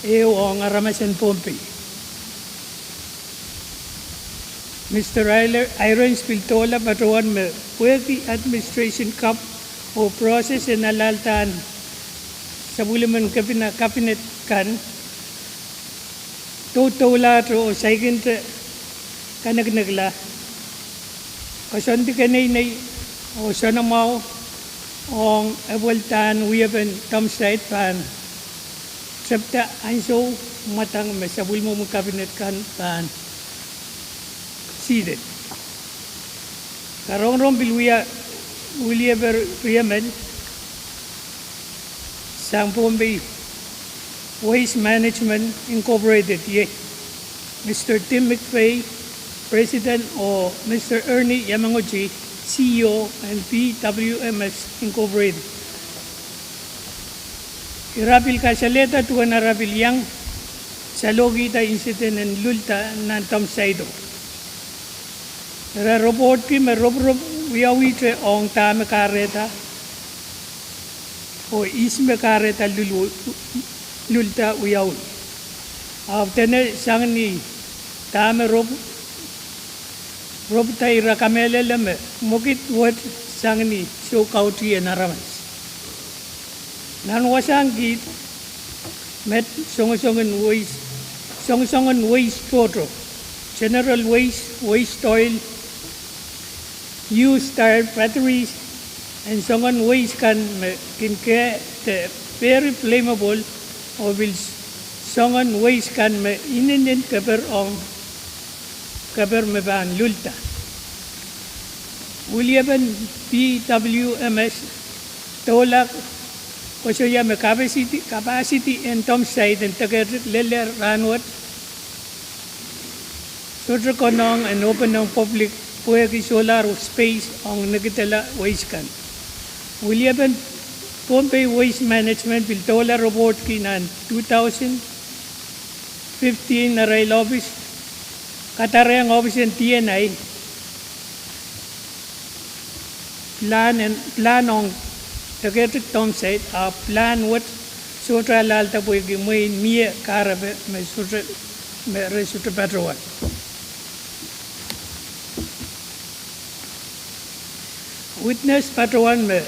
ehu ong aramas en Pohnpei. Mister Irons pil dohla patohwan me pwehki administration kapw oh process en alahldahr sapwellimen kepina cabinet kan doudoulahte oh saikinte kanekinekla, koasoandi keneinei oh soanamwahu ong epweldahn wiepen dump site pahn tepda ansou mwadang me sapwellimomwi cabinet kan pahn seated. Karongorong pil wia Wiliepe riemen sang Pohnpei Waste Management Incorporated, iei Mister Tim McVeigh, President, oh Mister Ernie Yamaguchi, C E O en P W M S Incorporated. Ira pil kasalehda duwen ara pil iang salohkihda incident en lulda nan dump site o. Ira report ki me roporop wiawihte ong dahme kahrehda oh ihs me kahrehda lul-, lulda wiawi. Ahpw dene sang ni dahme rop-, ropda, ira kamehlele me mwekid wet sang ni soukautih en aramas. Nan wasahn kiht met, songosongen waste, songosongen waste tohto, general waste, waste oil, used tire, batteries, en soangen waste kan me kin kehde very flammable, oh pil soangen waste kan me inenen keper ong keper me pahn lulda. Wiliepen P W M S doula koasoia me capacity, capacity en dump site en Deketik lelehr rahnwet sohte konehng en open ong public pwehki solahr space ong nikidala waste kan. Wiliepen Pohnpei Waste Management pil doula report ki nan two thousand fifteen arail ohpis, kadarehng ohpis en D N I pilahn en, pilahn ong Deketik dump site, ahpw pilahn wet sohte alahlda pwehki mwein mie kahrepe me sohte, me re sohte patohwan. Witness patohwan me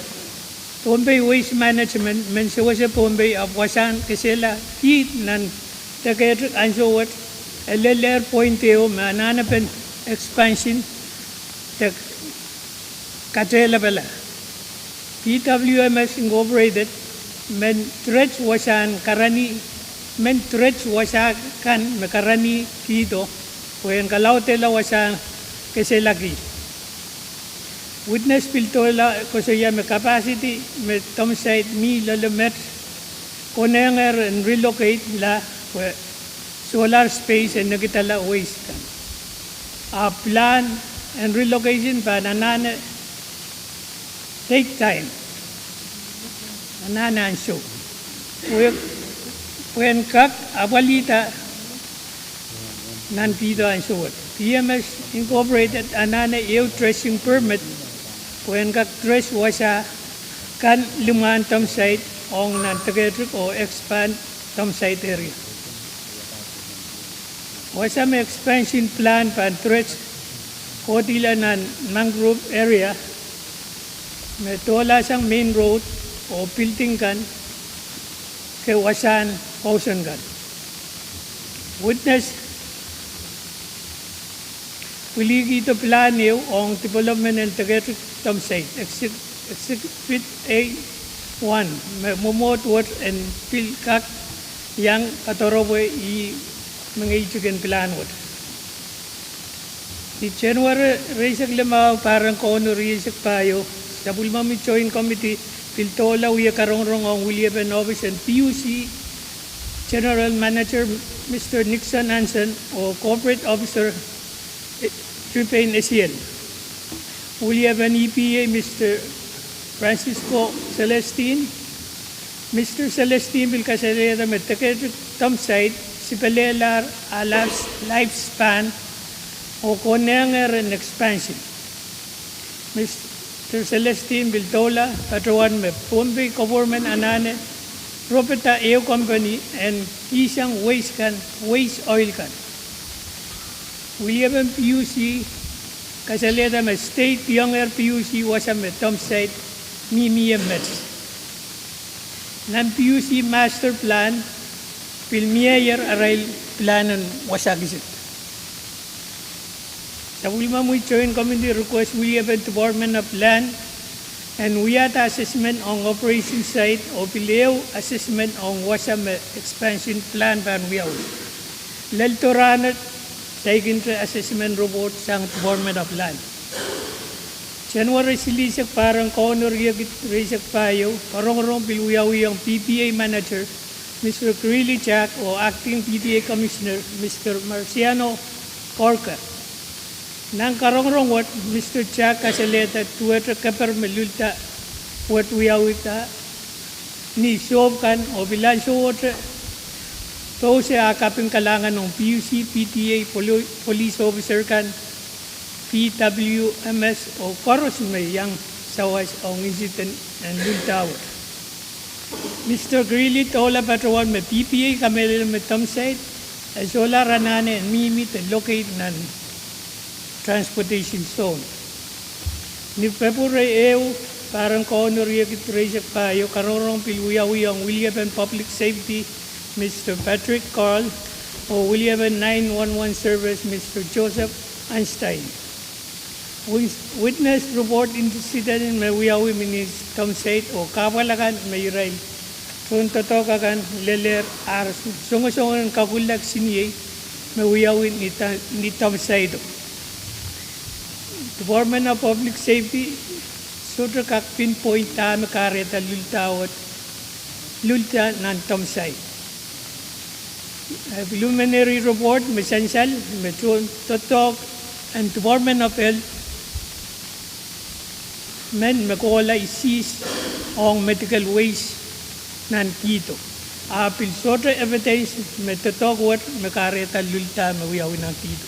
Pohnpei Waste Management men sewese Pohnpei ahpw wasahn kesehla kiht nan Deketik ansou wet, e lelehr point ehu me anahnepen expansion de katehlapala. P W M S Incorporated men dredge wasahn karanih, men dredge wasa kan me karanih kihdo pwehn kalaudehla wasahn kesehla kiht. Witness pil doula koasoia me capacity me dump site mi loale met konehng en relocate la pwe solahr space en nikidala waste kan. Ahpw pilahn en relocation pahn anahne take time, anahne ansou, pwe, pwehn kak apwalihda nan kihdo ansou wet. P M S Incorporated anahne ehu dredging permit pwehn kak dredge wasa kan limwahn dump site ong nan Deketik oh expand dump site area. Wasa me expansion pilahn pahn dredge kohdihla nan mangrove area me doula sang main road oh building kan ke wasahn pwoson kan. Witness pwilikihdo pilahn ehu ong development en Deketik dump site, exhibit A one, me mwomwohd wet en pil kak iang kadoaropwe ih mengei tikin pilahn wet. Ni January rieisek limau, pahr en Kauno rieisek pahieu, sapwellimomwi Joint Committee pil doula wia karongorong ong wiliepen ohpis en P U C General Manager Mister Nixon Hansen oh Corporate Officer Tripane Esiel. Wiliepen E P A Mister Francisco Celestine. Mister Celestine pil kasalehda me Deketik dump site sipelehlahr ah life span oh konehng en expansion. Mister Celestine pil doula patohwan me Pohnpei government anahne ropeda ehu company en kihsang waste kan, waste oil kan. Wiliepen P U C kasalehda me state iongehr P U C wasa me dump site mihmi met. Nan P U C master plan pil mieier arail pilahn en wasa kiset. Sapwellimomwi Joint Committee request wiliepen Department of Land en wiahda assessment ong operation site oh pil ehu assessment ong wasa me expansion pilahn pahn wiawi. Lel doarahnwet, saikinte assessment report sang Department of Land. January silihsek, pahr en kauno riekid rieisek pahieu, karongorong pil wiawiong P P A Manager, Mister Greeley Jack, oh Acting P P A Commissioner, Mister Marciano Corker. Nan karongorong wet, Mister Jack kasalehda duwehte keper me lulda wet wiawihda ni sohp kan, oh pil ansowohte pousehla ah kaping kalahngan ong P U C, P T A, poli-, police officer kan, P W M S, oh koaros me iang sawas ong incident en lulda wet. Mister Greeley doula patohwan me P P A kamehlele me dump site e solahr anahne en mihmi de locate nan transportation zone. Ni Pwehpwure ehu, pahr en kauno riekid rieisek pahieu, karongorong pil wiawiong wiliepen Public Safety, Mister Patrick Carl, oh wiliepen nine one one Service, Mister Joseph Einstein. Win-, witness report incident me wiawi mihmi ni dump site oh kahpwal akan me irail tohn doadoahk akan lelehr ar songosong en kakulla kisiniei me wiawi ni da-, ni dump site. Department of Public Safety sohte kak pinpoint dahme kahrehda lulda wet, lulda nan dump site. Eh, preliminary report me sansal me tohn doadoahk en Department of Health men me kohla isis ong medical waste nan kihdo. Ah pil sohte evidence me doadoahk wet me kahrehda lulda me wiawi nan kihdo.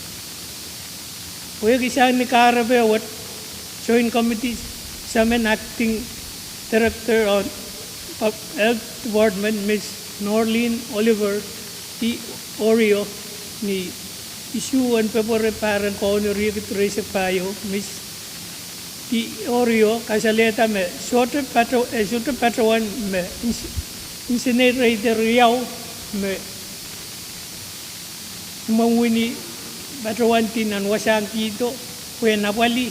Pwehki sang ni kahrepe wet, Joint Committee summon Acting Director of Pub-, Health Department, Miss Norlene Oliver de Orio, ni isuh en Pwehpwure pahr en kauno riekid rieisek pahieu, Miss de Orio kasalehda me sohte pato-, eh, sohte patohwan me ins-, incinerator riau me mwomwen ni patohwan di nan wasahn kihdo, pwe en apwalih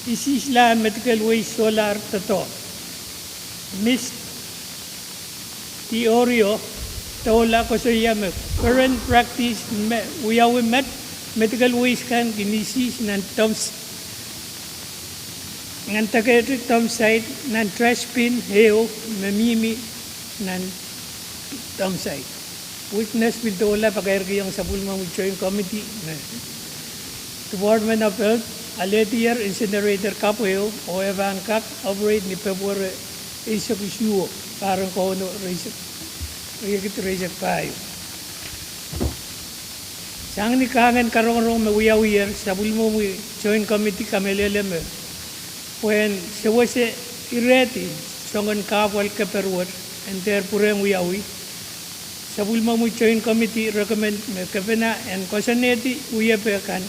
isihsla medical waste solahr doadoahk. Miss de Orio doula koasoia me current practice me wiawi met medical waste kan kin isihs nan dumps-, nan dehkehte dump site nan trash bin ehu me mihmi nan dump site. Witness pil doula pakairkihong sapwellimomwi Joint Committee me Department of Health alehdier incinerator kapw ehu oh e pahn kak operate ni Pwehpwure eisek isuh, pahr en kauno riekid rieisek pahieu. Sang ni kahngen karongorong me wiawier, sapwellimomwi Joint Committee kamehlele me pwehn sewese irehdi soangen kahpwal keper wet en dehr pwurehng wiawi, sapwellimomwi Joint Committee recommend me kepina en koasoanehdi wiepe kan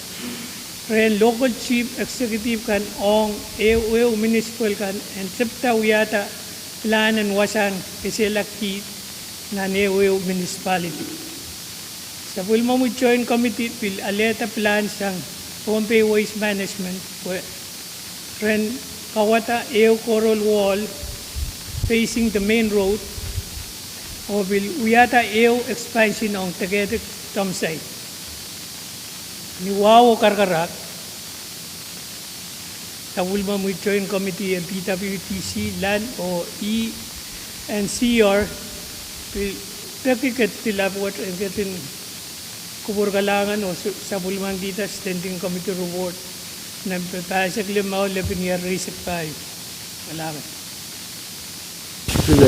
rehn local chief executive kan ong ehuehu municipal kan en tepda wiahda pilahn en wasahn kesehla kihd nan ehuehu municipality. Sapwellimomwi Joint Committee pil alehda pilahn sang Pohnpei Waste Management pwe ren kawada ehu coral wall facing the main road oh pil wiahda ehu expansion ong dehkehte dump site. Ni wahu oh karakarahk, sapwellimomwi Joint Committee en P W D C, Land oh E and C R pil peki ketilap wet en ketin kupwur kalahngan oh sapwellimangkihda Standing Committee report nan pahsek limau lepin ier rieisek pahieu. Kalahngan.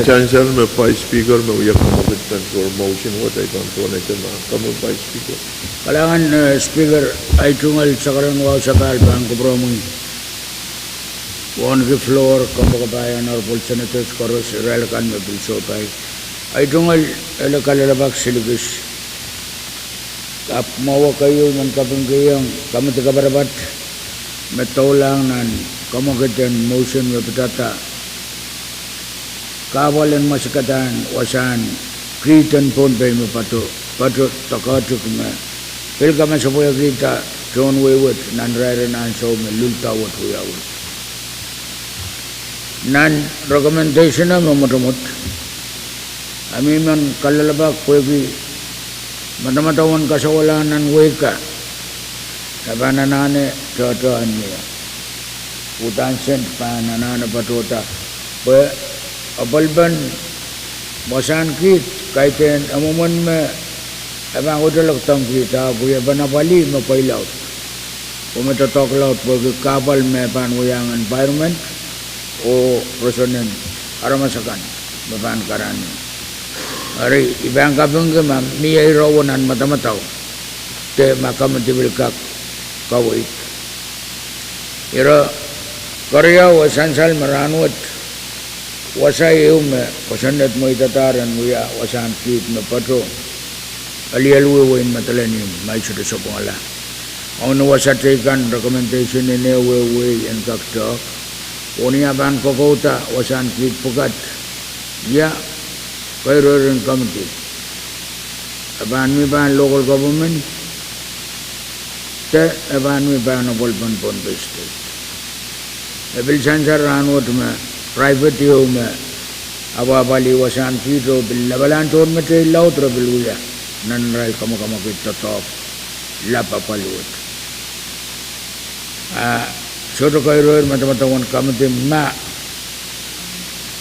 Sansal me Vice Speaker me wia kamwekid nan tohr motion wet, I pahn donate ma komw Vice Speaker. Kalahngan, eh, Speaker, ahi tungoal sakaradahn wahu sapahl pahn kupwuromwi. Wauneki floor, kompoakepahi Honorable Senators koaros, irail akan me pil sohpai. Ahi tungoal ele kalelapak silikis. Ahpw mwowe keieu I men kapingkihong komiti kapatapat me doulahng nan kamwekid en motion me pidada kahpwal en mwesekadahn wasahn kihd en Pohnpei me patoh, patoh doadoahk me pil kamasepwehkihda tohn wehi wet nan irair en ansou me lulda wet wiawi. Nan recommendation me mwotomwot, I men kalelapak pwehki madamadau en kasawahlahn nan wehi ka e pahn anahne tohtohn mie. Uhdahn sent pahn anahne patohda. Pwe apwalipen wasahn kiht, kaidehn mwomwen me e pahn wetehdohng kiht, ahpw wiepen apwalih me pweilaud. Oh me doadoahk laud pwehki kahpwal me pahn wiahiong environment oh rosonen aramas akan me pahn karanih. Eri I pahn kapingki ma mie irowo nan madamadau de ma committee pil kak kaweid. Ire keriau, e sansal me rahnwet wasa ehu me kosonned mweidadahr en wia wasahn kiht me patoh, Aliel Wiewein Madolenihmw, ma I sohte sapwungala. Ong ni wasa teikan recommendation en ehu wehi en kak tehk, oh ni ah pahn kokouda wasahn kiht pwukat, ia keireiren committee, e pahn mi pahn local government de e pahn mi pahn apwalipen Pohnpei State. E pil sansal rahnwet me private ehu me apwapwalih wasahn kiht oh pil lapalahn tohnmetei laud re pil wia nan arail kamwakamwakid doadoahk lap apwal wet. Ah, sohte keireiren madamadau en committee ma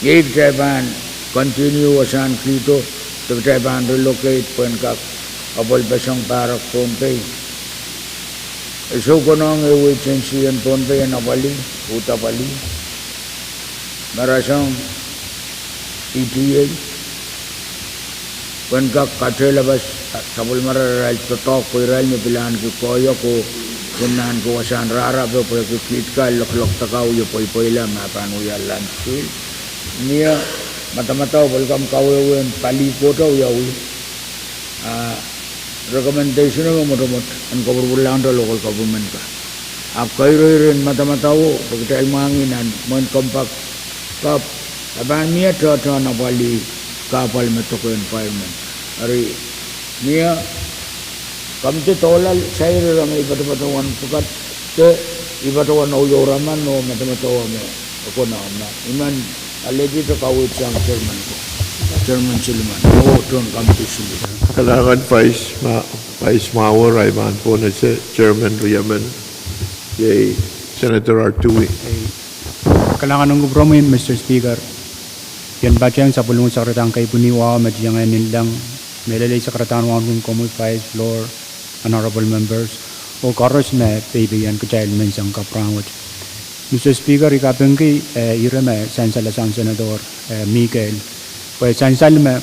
iei kitail pahn continue wasahn kihto de kitail pahn relocate pwehn kak apwalipeseng pahrek Pohnpei. E soukonehng ehu agency en Pohnpei en apwalih, uhd apwalih, me rasehng E P A, pwehn kak katehlapas sapwellimarail doadoahk pwe irail me pil ahneki koahiek oh kin ahneki wasahn rahrape pwehki kiht kal lokolok dakau ie pweipweila ma pahn wia landfill. Mie madamadau pwe likamw kawehwehn palih kohdo wiawi, ah, recommendation me mwotomwot en kopwurupwurlahngete local government ka. Ahpw keireiren madamadau pwe kitail mwahngih nan mwein compact, kap, e pahn mie tohtohn apwalih kahpwal me dok environment. Eri mie committee dohlal sair ire me I patopato wen pwukat de I patohwan ohiou raman oh madamadau me e konehng ma I men alehdi de kaweid sang chairman ko, Chairman Silliman oh tohn committee sili. Kalahngan Vice Mwahu, Vice Mwahu, ahi pahn pwonese Chairman riemen, iei Senator Artui. Kalahngan en kupwuromwi, Mister Speaker. I en patehng sapwellimomwi sakaradahn keipwini wahu me tiengehn inleng, mehlel ei sakaradahn wauneki komwi Vice, Floor, Honorable Members, oh koaros me peipeien kitail menseng kapw rahnwet. Mister Speaker, I kapingki, eh, ire me sansal sang Senator, eh, Mikael. Pwe sansal me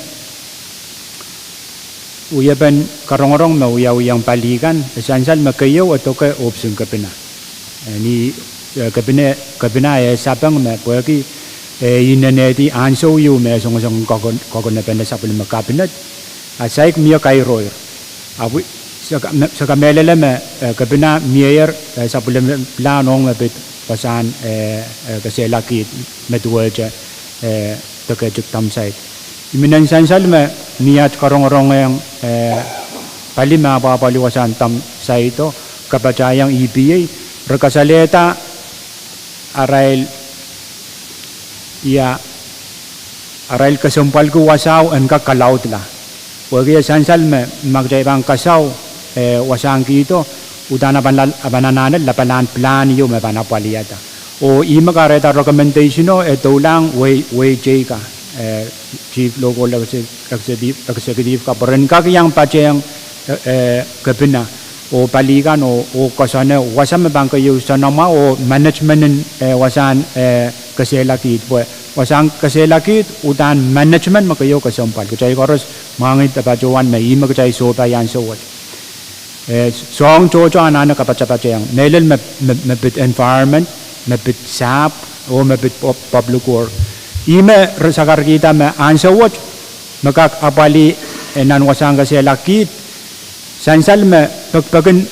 wiepen karongorong me wiawihong palih kan, e sansal me keieu e doke ohpis en kepina. Eh, ni, eh, kepina, kepina e sapeng me pwehki, eh, inenehdi ansou ieu me e songosong koakon-, koakonepene sapwellime kabinet, a saik mie kairoir. Ahpw, se ka-, me-, se kamehlele me, eh, kepina mieier, eh, sapwellime pilahn ong me pid wasahn, eh, eh, kesehla kiht me duwehte, eh, deketik dahmsaid. I men en sansal me ni at karongorongehng, eh, pali me apwapwalih wasahn dahmsaido, kapatahieng E P A, re kasalehda arail, ia, arail kesempwalki wasao en kak kalaudla. Pwehki e sansal me ma kitail pahn kasau, eh, wasahn kihdo, uhdahn a pahn la-, a pahn anahne lapalahn pilahn ieu me pahn apwalihada. Oh ihme kahrehda recommendationo e doulahng wehi, wehi teikan, eh, Chief Local Executive, Executive ka pwe ren kak iang patehng, eh, eh, kepina oh palih kan oh, oh koasoane wasa me pahn keieu soanamwahu oh management en, eh, wasahn, eh, kesehla kiht pwe wasahn kesehla kiht uhdahn management me keieu kesempwal. Kitail koaros mwahngih de patohwan me ihme kitail sohpai ansou wet. Eh, soahng tohto anahne kapatapatehng, mehlel me, me, me pid environment, me pid sahpw, oh me pid pub-, public work. Ihme re sakarkihda me ansou wet me kak apwalih, eh, nan wasahn kesehla kiht, sansal me pekipek en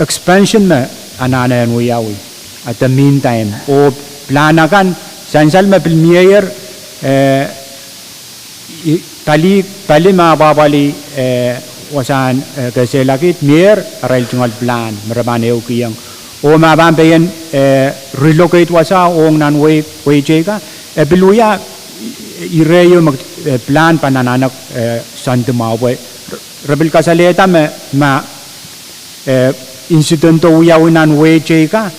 expansion me anahne en wiawi at the meantime. Oh pilahn akan, sansal me pil mieier, eh, I, pali, pali me apwapwalih, eh, wasahn, eh, kesehla kiht mieier arail tungoal pilahn me re pahn ehukihong. Oh ma pahn pein, eh, relocate wasao ong nan wehi, wehi teika, e pil wia, i-, ireio me, eh, pilahn pahn anahne, eh, soandi mwahu pwe re, re pil kasalehda me, ma, eh, incidento wiawi nan wehi teika,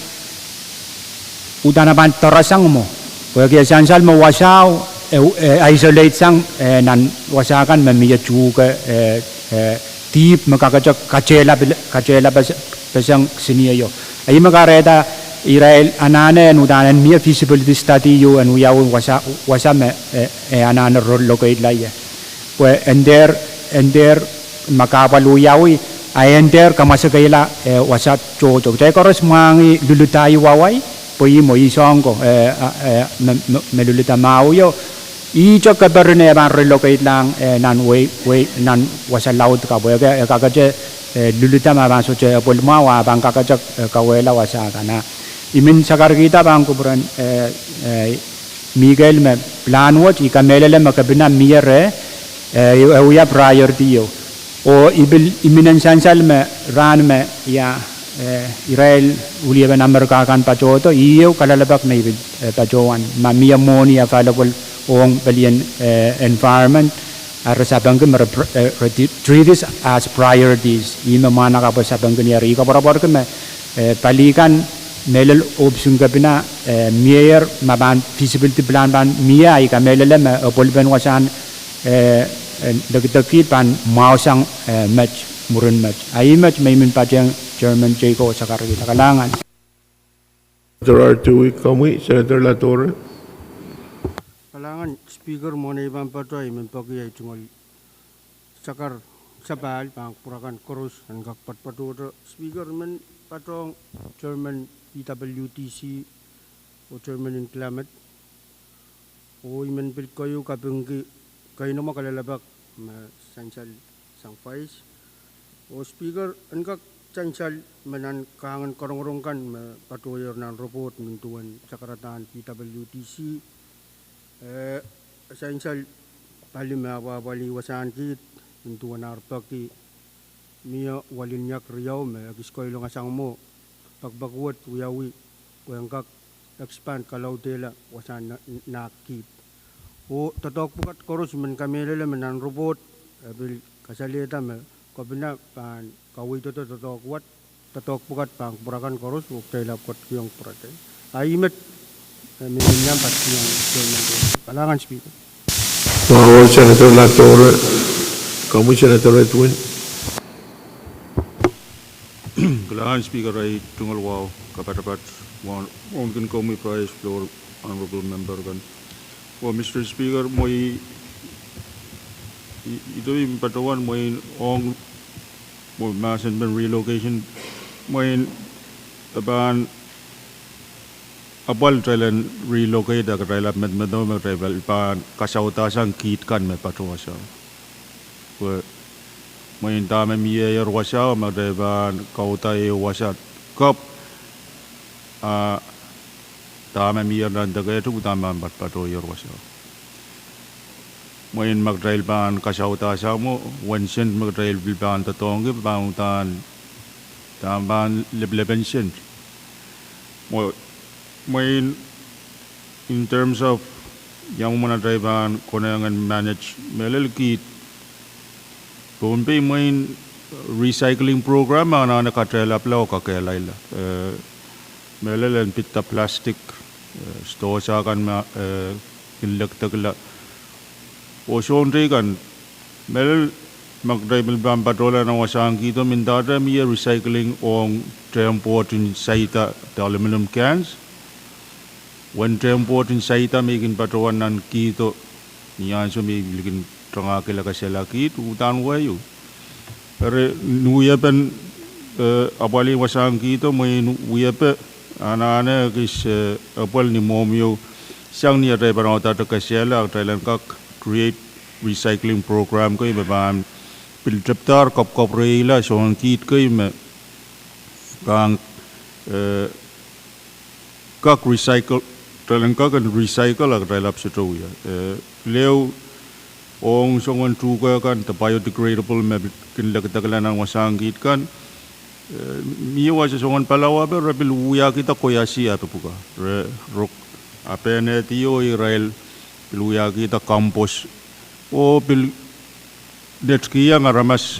Udahn e pahn dorasang mwo. Pwehki e sansal me wasao, e, e isolate sang, e, nan wasa kan me mie tuhke, e, e, dihp me kakete katehlap, katehlap pes-, peseng sinieio. Ih me kahrehda irail anahne en uhdahn en mie feasibility study ieu en wiawi wasa, wasa me, e, e anahne relocate-la ie. Pwe en dehr, en dehr me kahpwal wiawi, a en dehr kamwasekeila, e, wasa tohto. Kitail koaros mwahngih luludahn wawai, pwe ih mwo ih soang ko, e, a, e, me, me, me luluda mwahuio. Ihte keper en e pahn relocate-lahng, e, nan wei, wei, nan wasa laud ka pwehki e kakete, e, luluda ma pahn sohte apwel mwahu a pahn kakete, e, kauwehla wasa kan. A I men sakarkihda pahn kupwuren, e, e, Mikael me pilahn wet, I kamehlele me kepina mie reh, e, e wia priority ieu. Oh I pil, I men sansal me rahn me, ia, e, irail weliepen Amerika kan patohdo, ih ehu kalelapak me I pil, e, patohwan. Ma mie mwohni available ong pelien, e, environment, a re sapengki me re pr-, e, re ti-, treat it as priorities. Ih me mwahnakapw sapengki ni, eri I koapworopworki me, e, pali kan mehlel ohpis en kepina, e, miehier ma pahn feasibility plan pahn mie, a I kamehlele me, e, apwalpen wasahn, e, e, lekidek kiht pahn mwahusang, e, met, mwurin met. A ih met me I men patehng Chairman Jay ko sakarkihda. Kalahngan. Senator Latore. Kalahngan Speaker, mwohn ei pahn patohwan I men peki ei tungoal sakar sapahl pahn kupwur akan koaros en kak patpatohdo. Speaker, I men patohng Chairman P W D C oh Chairman en Klamath. Oh I men pil keieu kapingki keinemwe kalelapak me sansal sang Vice. Oh Speaker, en kak sansal me nan kahngen korongorong kan me patohier nan report nin duwen sakaradahn P W D C, e, sansal pali me apwahpwalih wasahn kiht nin duwen ar peki mie walin iak riau me ekis koilong sang mwo, pekipek wet wiawi pwe en kak expand kalaudehla wasahn na-, nahk kiht. Oh doadoahk pwukat koaros I men kamehlele me nan report e pil kasalehda me kepina pahn kaweidodo doadoahk wet, doadoahk pwukat pahn kupwur akan koaros oh kitail ahpw ketikihong kupwuratail. A ih met, e, me I men iang patohwan. Kalahngan Speaker. Wahu Senator Latore, komwi Senator Edwin. Kalahngan Speaker, ei tungoal wahu kapatapat wauneki komwi Vice Floor, Honorable Member kan. Oh Mister Speaker, mwein I, I, I patohwan mwein ong, mwein mahsen pen relocation, mwein e pahn apwal kitail en relocate a kitail ahpw medemedewe me kitail pahn kasaudsang kiht kan me patohwasao. Pwe mwein dahme mieier wasao me kitail pahn kauda ehu wasa kapw, a dahme mieier nan deke tepda pahn patpatohier wasao. Mwein ma kitail pahn kasaudsang mwo, wen sent me kitail pil pahn doadoahngki pahn uhdahn, uhdahn pahn lepelepen sent. Mwe-, mwein in terms of ia mwomwen atail pahn konehng en manage mehlel kiht Pohnpei, mwein recycling program anahne katehlapla oh kakehlailla. E, mehlel en pidda plastic, e, stosah kan me, e, kin lekdekla oh soahng teikan, mehlel ma kitail pil pahn patohla nan wasahn kihdo, mendahte mie recycling ong tehnpwoat en saida de aluminum cans. Wen tehnpwoat en saida me I kin patohwan nan kihdo ni ansou me I likin tangahkihla kesehla kiht, uhdahn wiewiawi. Eri ni wiepen, e, apwalih wasahn kihdo, mwein wiepe anahne ekis, e, apwal ni mwohmwi ieu, sang ni atail pahn audehte kesehla, atail en kak create recycling program kei me pahn pil tepdahr kapwkapwrehiong soahng kiht kei me pahn, e, kak recycle, kitail en kak en recycle a kitail ahpw sohte wia. E, pil ehu ong soangen tuhke kan de biodegradable me kin lekdekla nan wasahn kiht kan. E, mie wasa soangen palawa me re pil wiahkihda koiasi ape pwuka. Re, re, a pehnehdi oh irail pil wiahkihda compost. Oh pil netikihong aramas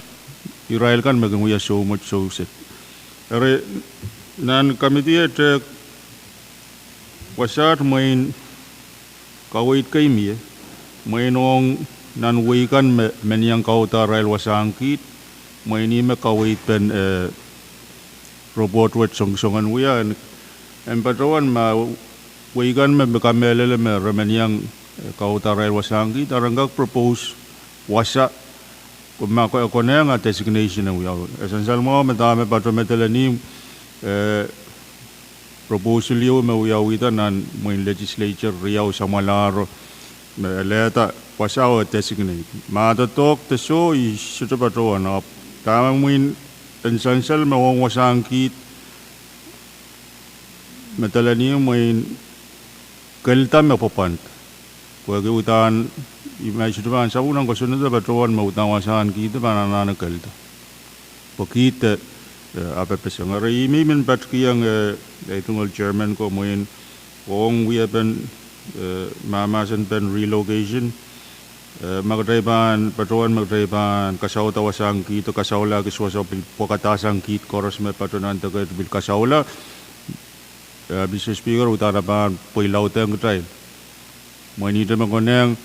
irail kan me kin wia soumwet sousehd. Eri nan committee e tehk Wasaht mwein kaweid kei mie, mwein ong nan wehi kan me men iang kaudahrail wasahn kiht, mwein ih me kaweid pen, eh, report wet songosong en wia en, en patohwan ma wehi kan me, me kamehlele me re men iang, eh, kaudahrail wasahn kiht, a ren kak propose wasa, ko ma ko, konehng a designation e wiawi. E sansal mwahu me dahme pato medelen ih, eh, proposal ieu me wiawihda nan mwein legislature riau samwalahro me elehda wasao e designate. Ma doadoahk de soh, I sohte patohwan, ahpw dahme mwein en sansal me ong wasahn kiht medelen ih mwein kelda me pwopwand. Pwehki uhdahn, I ma I sohte pahn sapwung nan kosonned patohwan me uhdahn wasahn kiht pahn anahne kelda. Pwe kiht, eh, apepeseng. Eri I men men patkihong, eh, ei tungoal chairman ko mwein ong wiepen, eh, mahmahsen pen relocation. Eh, ma kitail pahn patohwan, ma kitail pahn kasauda wasahn kiht, kasaulahki wasa pil pwakadahsang kiht koaros me pato nan deke pil kasaula. Eh, Mister Speaker, uhdahn e pahn pweilaudehng kitail. Mwein ihte me konehng,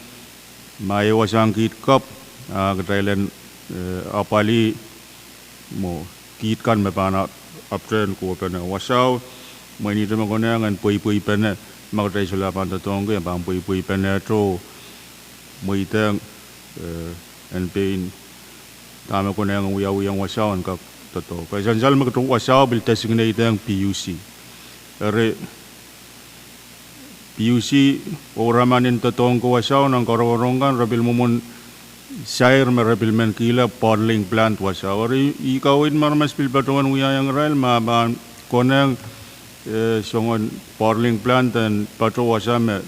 ma e wasahn kiht kapw, a kitail en, eh, apwalih mwo kiht kan me pahn ap-, apwtehn kohpene wasao, mwein ihte me konehng en pweipweipene, ma kitail solahr pahn doadoahngki, e pahn pweipweipene to, mweidehng, eh, en pein dahme konehng wiawihong wasao en kak doadoahk. E sansal me kitail wasao pil designate ong P U C. Eri P U C oh raman en doadoahngki wasao nan korongorong kan, re pil mwomwen sair me re pil men kihla bottling plant wasao. Eri I kaweid me aramas pil patohwan wiahiong irail ma pahn konehng, eh, soangen bottling plant en pato wasa me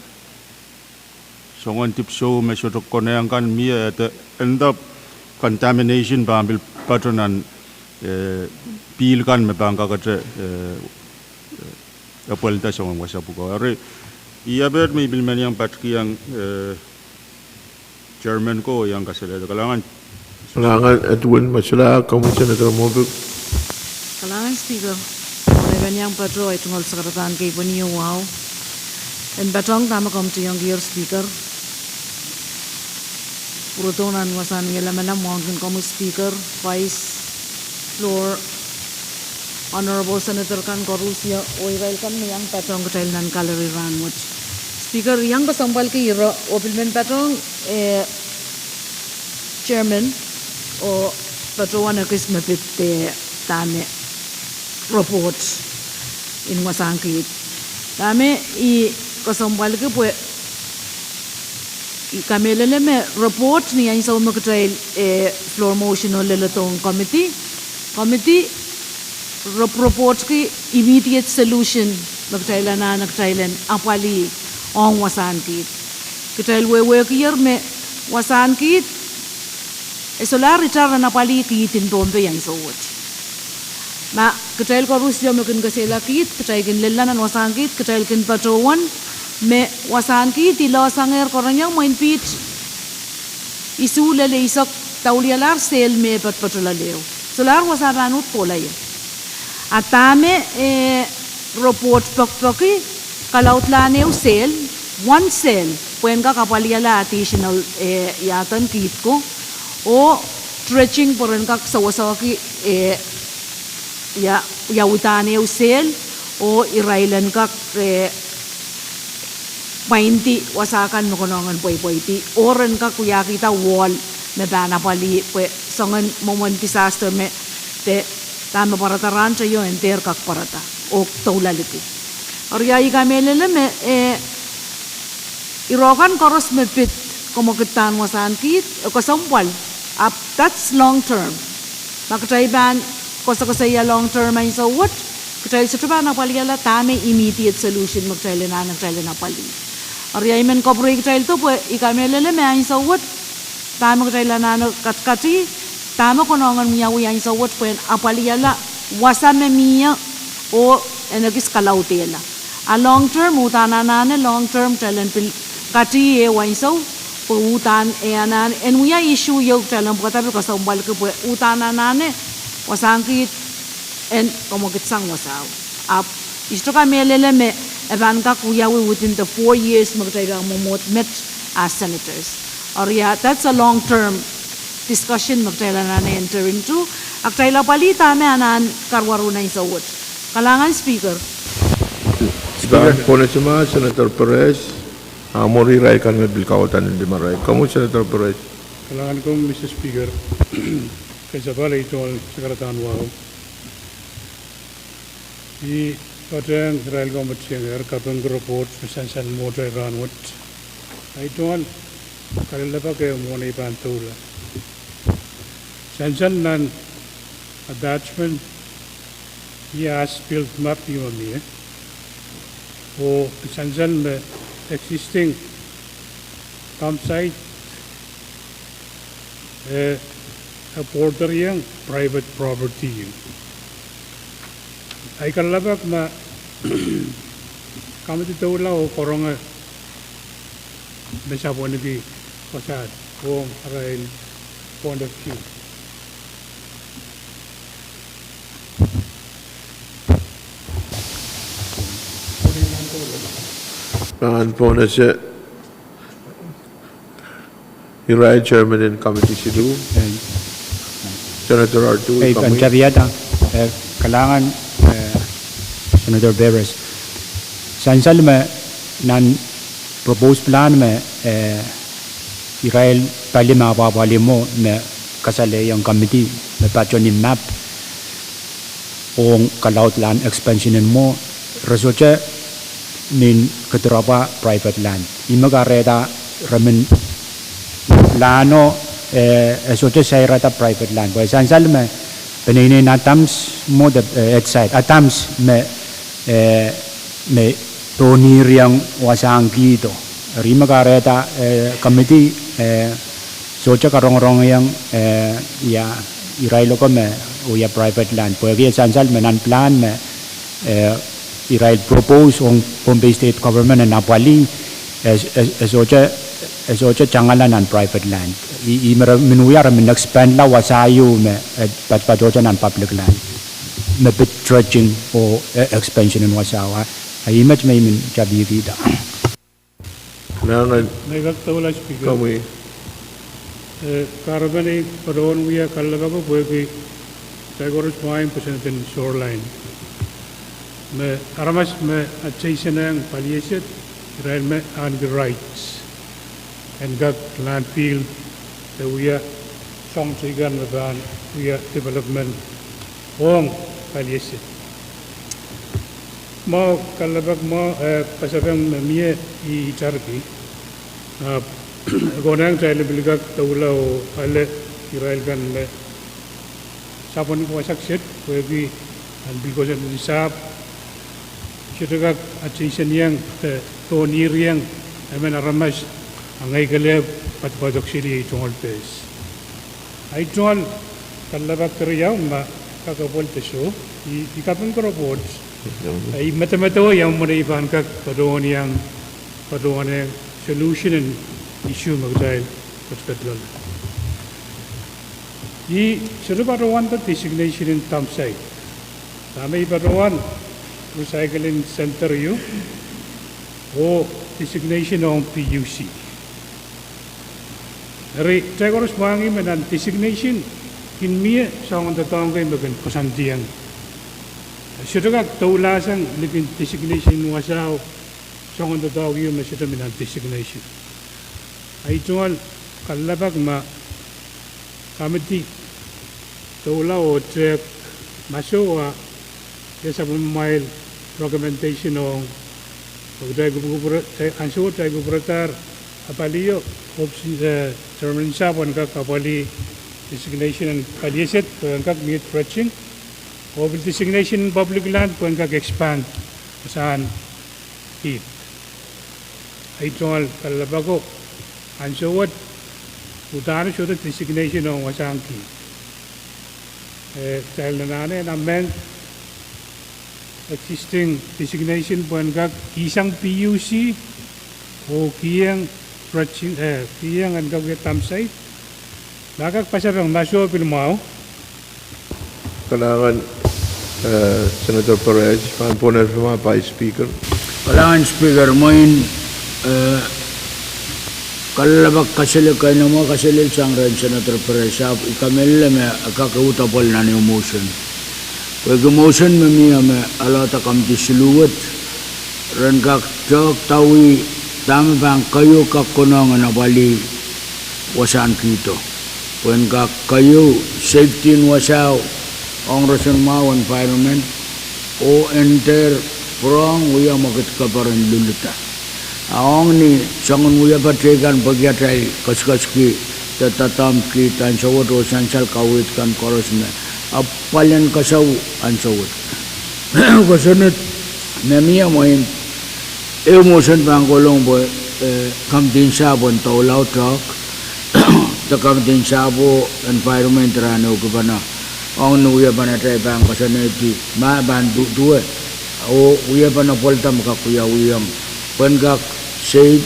soangen dipwisou me sohte konehng kan mie, eh, de, end up contamination pahn pil pato nan, eh, pihl kan me pahn kakete, eh, epwelda soangen wasa pwuko. Eri, I apwtehn me I pil men iang patkihong, eh, chairman ko iang kasalehda. Kalahngan. Kalahngan, eh, duwen me solahr komwi Senator Moffitt. Kalahngan Speaker. Mwein I men iang patoh ei tungoal sakaradahn kei pweni wahu. En patohng dahme komw tuhwong kier Speaker. Pwurodo nan wasahn wialamalem, wauneki komwi Speaker, Vice, Floor, Honorable Senator kan koaros, oh irail kan me iang patohng kitail nan gallery rahnwet. Speaker, I iang kesempwalki ire oh pil men patohng, eh, chairman oh patohwan ekis me pid, eh, dahme report en wasahn kiht. Dahme I kesempwalki pwe I kamehlele me report ni ansou me kitail, eh, floor motion oh leledohng committee. Committee rep-, reportki immediate solution me kitail anahne kitail en apwalih ong wasahn kiht. Kitail wehwehkier me wasahn kiht, e solahr itar en apwalih kiht en Pohnpei ansou wet. Ma kitail koaros me kin kesehla kiht, kitail kin lella nan wasahn kiht, kitail kin patohwan me wasahn kiht ilosangehr kereniong mwein piht isuh lel eisek daulialahr sel me patopato loale. Solahr wasa pahn uhd kohla ie. A dahme, eh, report pokpoki, kalaudlahn ehu sel, one sel, pwehn kak apwalihala additional, eh, iaden kiht ko, oh dredging pwe ren kak sewesehki, eh, ia, ia uhdahn ehu sel, oh irail en kak, eh, pwaindi wasa kan me konehng en pweipweidi, oh ren kak wiahkihda wall me pahn apwalih, pwe soangen mwomwen disaster me, de, dahme pwarada rahnteio en dehr kak pwarada, oh doulahlki. Eri I kamehlele me, eh, irokan koaros me pid, komwekid dahn wasahn kiht, e kesempwal, ahpw that's long term. Ma kitail pahn koasokoasoia long term ansou wet, kitail sohte pahn apwalihala dahme immediate solution me kitail anahne kitail en apwalih. Eri I men kapwurei kitail do pwe I kamehlele me ansou wet, dahme kitail anahne katikati, dahme konehng en wiawi ansou wet pwehn apwalihala wasa me mie, oh en ekis kalaudehla. A long term, uhdahn anahne long term, kitail en pil kati ehu ansou, pwe uhdahn e anahne, en wia issue ieu kitail en pwukada pil kesempwalki pwe uhdahn anahne, wasahn kiht en komwekid sang wasao. Ahpw, I sohte kamehlele me e pahn kak wiawi within the four years me kitail pahn mwomwohd met as senators. Or yeah, that's a long term discussion me kitail anahne enter into. A kitail apwalih dahme anahn karuwaru nan sohte. Kalahngan Speaker. Speaker, pwonese ma Senator Perez, a mwuri irail kan me pil kauwada nan dimarail. Komwi Senator Perez. Kalahngan komwi Mister Speaker. Kesempwal ei tungoal sakaradahn wahu. I patehng irail kan me tiengir kaping report me sansal mwohtail rahnwet. Ei tungoal kalelapak ehu mwohn ei pahn doula. Sansal nan attachment, I as-built map me mie. Oh sansal me existing dump site e, e border-iong private property. Ei kalelapak me komiti doula oh karonge me sapweniki wasaht ong arail point of view. Nan pwonese irail chairman en komiti siluh, Senator Artui, komwi. Kalahngan, eh, Senator Perez. Sansal me nan proposed plan me, eh, irail pali me apwapwalih mwo me kasalehiong komiti me patohwan map ong kalaudlahn expansion en mwo, re sohte men kedirapwa private land. Ihme kahrehda re men plano, eh, e sohte sairada private land. Pwe sansal me peneinei Adams mwo de, eh, Edside Adams me, eh, me dohnirihong wasahn kihdo. Eri me kahrehda, eh, komiti, eh, sohte karongorong iang, eh, ia, irail oko me wia private land. Pwehki e sansal me nan plan me, eh, irail propose ong Pohnpei State Government en apwalih, eh, eh, eh, sohte, eh, sohte tangala nan private land. I, ihme re men wia re men expand-la wasao me, eh, patohte nan public land. Me pid dredging oh, eh, expansion en wasao. A ihmet me I men tapihkihda. Nan, nan. Nei kak doula Speaker. Komwi. Eh, kahrepen ei patohwan wia kalelapak pwehki kitail koaros mwain pwosoned en shoreline. Me aramas me adjacent-ehng pali eset, irail me ahneki rights en kak landfill de wia soang teikan me pahn wia development ong pali eset. Mwahu kalelapak mwahu, eh, pasapeng me mie I itarki. Ah, e konehng kitail en pil kak doula oh ale irail kan me sapweniki wasa kiset, pwehki nan pil kosonned en sahpw, sohte kak adjacent-iong, eh, dohnirihong emen aramas, a ngehi kelehpw patopatok sili ei tungoal pes. Ei tungoal kalelapak keriau ma kakapwal de soh, I, I kaping koropwohd. Ei medemedewe ia mwomwen I pahn kak patohwan iang, patohwan iang solution en issue me kitail ketiket loale. I sohte patohwan de designation en dump site. Dahme I patohwan recycling center ieu, oh designation ong P U C. Eri, kitail koaros mwahngih me nan designation kin mie soangen doadoahk kei me kin koasoandiong. Sohte kak doulahsang likin designation wasao, soangen doadoahk ieu me sohte mi nan designation. Ei tungoal kalelapak ma komiti doula oh tehk masoua, ia sapwellimamwail recommendation ong, oh kitail kupwukupwure, kitail ansou kitail kupwuredahr apwalih, oh, eh, chairman sahpw en kak apwalih designation en pali eset pwe en kak mie dredging, oh pil designation en public land pwe en kak expand wasahn kihd. Ei tungoal kalelapak ko, ansou wet uhdahn sohte designation ong wasahn kihd. Eh, kitail anahne en amend existing designation pwe en kak kihsang P U C, oh kiheng dredging, eh, kiheng en kak wia dump site. Ma kak pasapeng, ma soh pil mwahu. Kalahngan, eh, Senator Perez, pahn pwonehsang ma Vice Speaker. Kalahngan Speaker, mwein, eh, kalelapak kaselel, keinemwe kaselel sang rehn Senator Perez, ahpw I kamehlele me e kak ehute pwal nan ehu motion. Pwehki motion me mie me alehda committee siluh wet, ren kak tehk dahme pahn keieu kak konehng en apwalih wasahn kihdo. Pwehn kak keieu safety en wasao, ong roson mwahu environment, oh en dehr pwurehng wia mwekid keper en lulda. A ong ni soangen wiepe teikan pwehki atail kesikeski de doadoahk kihda ansou wet oh sansal kaweid kan koaros me apwal en kesehwe ansou wet. Kosonned me mie mwein ehu motion pahn kolong pwe, eh, committee en sahpw en doula tehk, de committee en sahpw oh environment rahn ehukipene. Ong ni wiepen atail pahn koasoanehdi ma pahn du-, duwe, oh wiepen apwalda me kak wiawihong. Pwehn kak save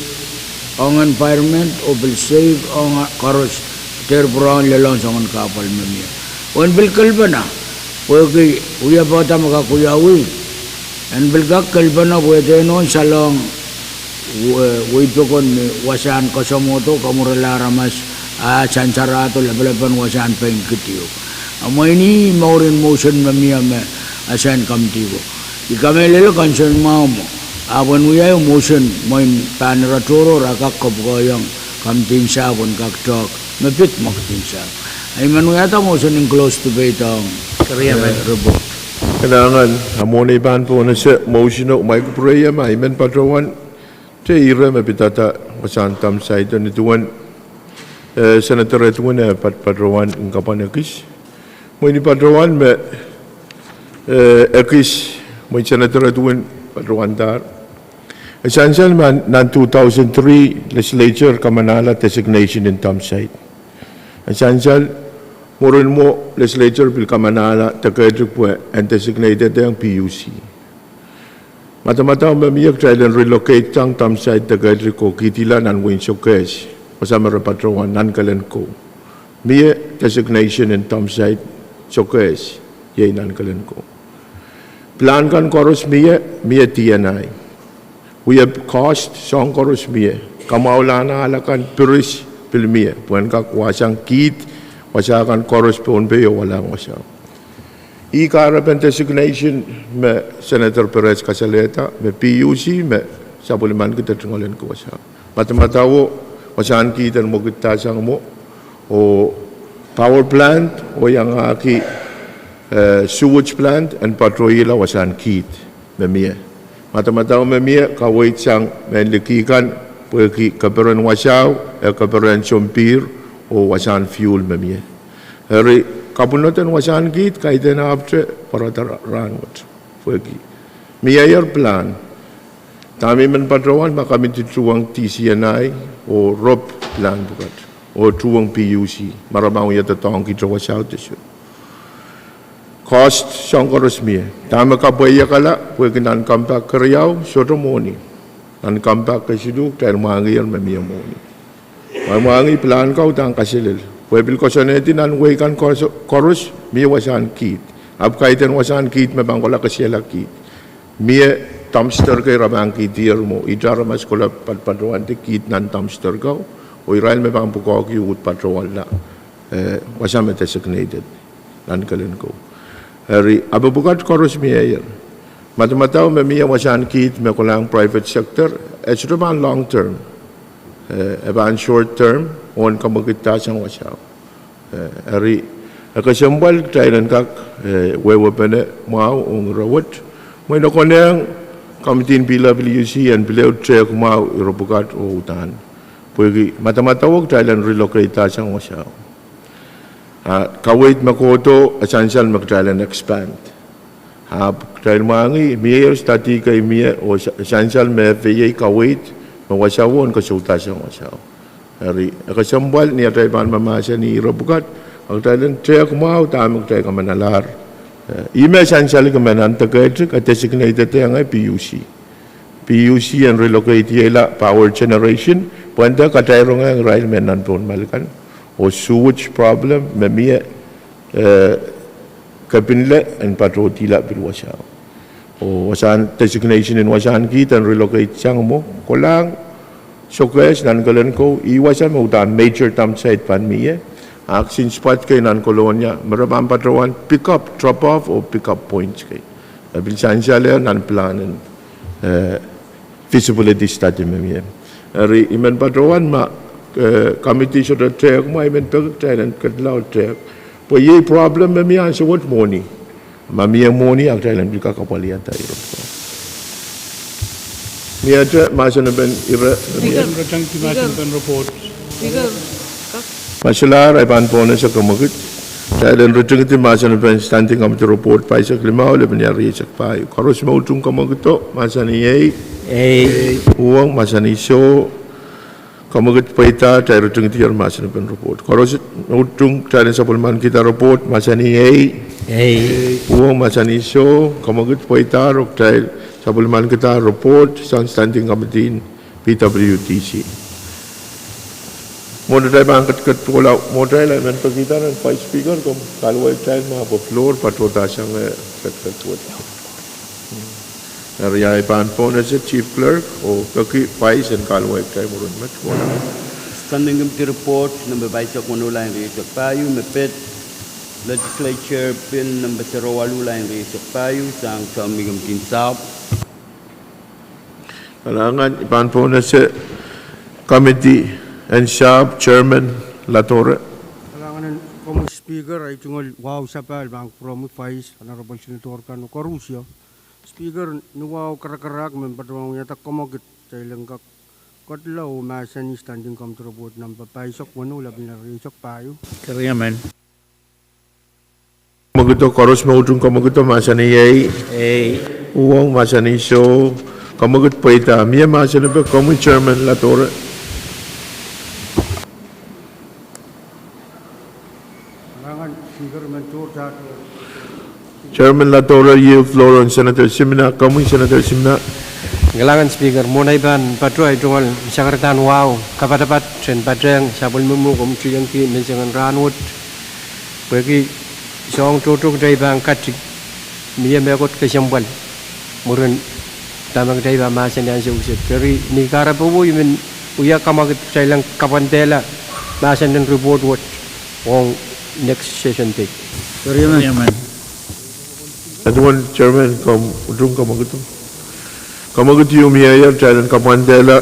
ong environment oh pil save ong koaros, dehr pwurehng lelohng soangen kahpwal me mie. Oh en pil kelpena, pwehki wiepe da me kak wiawi, en pil kak kelpena pwe e dehr nohn salong we-, weipokon me wasahn koasoamwodo kamwurala aramas, a sansarahdo lepelepen wasahn pein kihdo. A mwein ih mouren motion me mie me assign committee ko. I kamehlele concern mwahu mwo. Ahpw en wia ehu motion mwein pahn ire tohrohr a kak kapwukoahiong committee en sahpw en kak tehk me pid mwekid en sahpw. A I men wiahda motion en close debate ong, eh, report. Kalahngan, a mwohn ei pahn pohnese motion o, ma I kupwurehda ma I men patohwan, te ire me pidada wasahn dump site, ni duwen, eh, Senator Edwin e pat-, patohwan en kapwan ekis. Mwein I patohwan me, eh, ekis, mwein Senator Edwin patohwandahr. E sansal me nan two thousand three legislature kamanahla designation en dump site. E sansal mwurin mwo legislature pil kamanahla deke irik pwe en designated ong P U C. Madamadau me mie kitail en relocate sang dump site deke irik oh kihdihla nan wein Sokehs, wasa me re patohwan nan Kelen Ko. Mie designation en dump site Sokehs, iei nan Kelen Ko. Plan kan koaros mie, mie D N I. Wia cost soang koaros mie. Kamwahulahn ahl akan piris pil mie, pwehn kak wahsang kiht wasa kan koaros Pohnpei oh walahng wasao. Ih kahrepen designation me Senator Perez kasalehda, me P U C, me sapwellimanki de tungoal en kawasao. Madamadauo, wasahn kiht en mwekidda sang mwo, oh power plant, oh iangahki, eh, sewage plant, en patohla wasahn kiht me mie. Madamadau me mie, kaweid sang mehn liki kan, pwehki keperen wasao, eh, keperen sompihr, oh wasahn fuel me mie. Eri, kapwunod en wasahn kiht, kaidehn ahpwte pwarada ra-, rahnwet. Pwehki mie plan. Dahme I men patohwan ma committee tuhwong D C N I oh rop plan pwukat, oh tuhwong P U C, ma re pahn wia doadoahngki wasao de soh. Cost soang koaros mie. Dahme kapweiekala, pwehki nan compact keriau, sohte mwohni. Nan compact kesiluh, kitail mwahngiher me mie mwohni. Mwahngi plan ko uhdahn kaselel. Pwe pil koasoanehdi nan wehi kan koaros, koaros mie wasahn kiht. Ahpw kaidehn wasahn kiht me pahn kohla kesiehla kiht. Mie dumpster kei re pahn kihdier mwo. Ihte aramas kohla pat-, patohwandi kiht nan dumpster ko. Oh irail me pahn pwukoahki uhd patohwalla, eh, wasa me designated nan Kelen Ko. Eri, ape pwukat koaros mieier. Madamadau me mie wasahn kiht me kolahng private sector, e sohte pahn long term. Eh, e pahn short term, oh en kamwekidda sang wasao. Eh, eri, e kesempwal kitail en kak, eh, wehwehpene mwahu ong ire wet. Mwein e konehng committee en P W C en pil ehu tehk mwahu ire pwukat oh uhdahn. Pwehki madamadauo kitail en relocate sang wasao. A kaweid me kohdo, e sansal me kitail en expand. Ahpw kitail mwahngi, mie study kei mie, oh sa-, sansal me feiei kaweid, me wasao en kesouda sang wasao. Eri, e kesempwal ni atail pahn mahmahsanih ire pwukat, a kitail en tehk mwahu dahme kitail kamanahlahr. Eh, ih me sansalki me nan deke itik, e designated ong P U C. P U C en relocate iehla power generation, pwehn dehr katairong irail me nan Pohnmahl kan. Oh sewage problem, me mie, eh, kepinle en patohdihla pil wasao. Oh wasahn designation en wasahn kihda en relocate sang mwo kolahng sokehs nan kelen kou, ih wasa me uhdahn major dump site pahn mie. Ahpw since spot kei nan Kolonia me re pahn patohwan pick up, drop off oh pick up points kei, e pil sansalehr nan pilahn en, eh, feasibility study me mie. Eri I men patohwan ma, eh, committee sohte tehk mwo, I men peki kitail en ketlahng tehk. Pwe iei problem me mie ansou wet mwohni. Ma mie mwohni, a kitail en pil kak apwalihada ire. Miehte mahsen en pen ire. Speaker. Ren ritengki mahsen en pen report. Speaker. Ma solahr, I pahn pohnese kamwekid. Kitail en ritengki mahsen en pen Standing Committee Report pahisek limau, lepin rieisek pahieu. Koaros me utung kamwekid o, mahsanih ei. Ei. Uhwong, mahsanih soh. Kamwekid pweida, kitail ritengkidier mahsen en pen report. Koaros me utung kitail en sapwellimankihda report, mahsanih ei. Ei. Uhwong, mahsanih soh. Kamwekid pweida, oh kitail sapwellimankihda report sang Standing Committee en P W D C. Mwohn atail pahn ketiket kohla mwohtail, I men pekihda ren Vice Speaker, komw kaluwa kitail ma pwe floor patohda sang, eh, ketiket wet. Eri I pahn pohnese Chief Clerk oh peki Vice en kaluwa kitail mwurin met kohla. Standing Committee Report nempe pahisek weneu, lain rieisek pahieu, me pid Legislature Bill nempe serewaluh, lain rieisek pahieu, sang Sounding Committee en Sahpw. Kalahngan, I pahn pohnese Committee en Sahpw, Chairman Ladore. Kalahngan en komwi Speaker, ei tungoal wahu sapahl pahn kupwuromwi Vice, Honorable Senator kan oh koarusie. Speaker, ni wahu karakarahk me patohwan wiahda kamwekid, kitail en kak ketlahng oh mahsanih Standing Committee Report nempe pahisek weneu, lepin rieisek pahieu. Keriamen. Kamwekido, koaros me utung kamwekido, mahsanih ei. Ei. Uhwong, mahsanih soh. Kamwekid pweida. Mie mahsen en pek, komwi Chairman Ladore. Chairman Ladore, ieu floor en Senator Simina, komwi Senator Simina. Kalahngan Speaker, mwohn ei pahn patoh, ei tungoal sakaradahn wahu kapatapat en patehng sapwellime mwo komw tiengki menseng en rahnwet. Pwehki soahng tohto kitail pahn kati, mie mehkot kesempwal mwurin dahme kitail pahn mahsanih ansou kiset. Eri ni kahrepe wet I men wia kamwekid kitail en kapwandehla mahsen en report wet ong next session date. Keriamen. Aduwen Chairman, komw utung kamwekido. Kamwekid ieu mieier, kitail en kapwandehla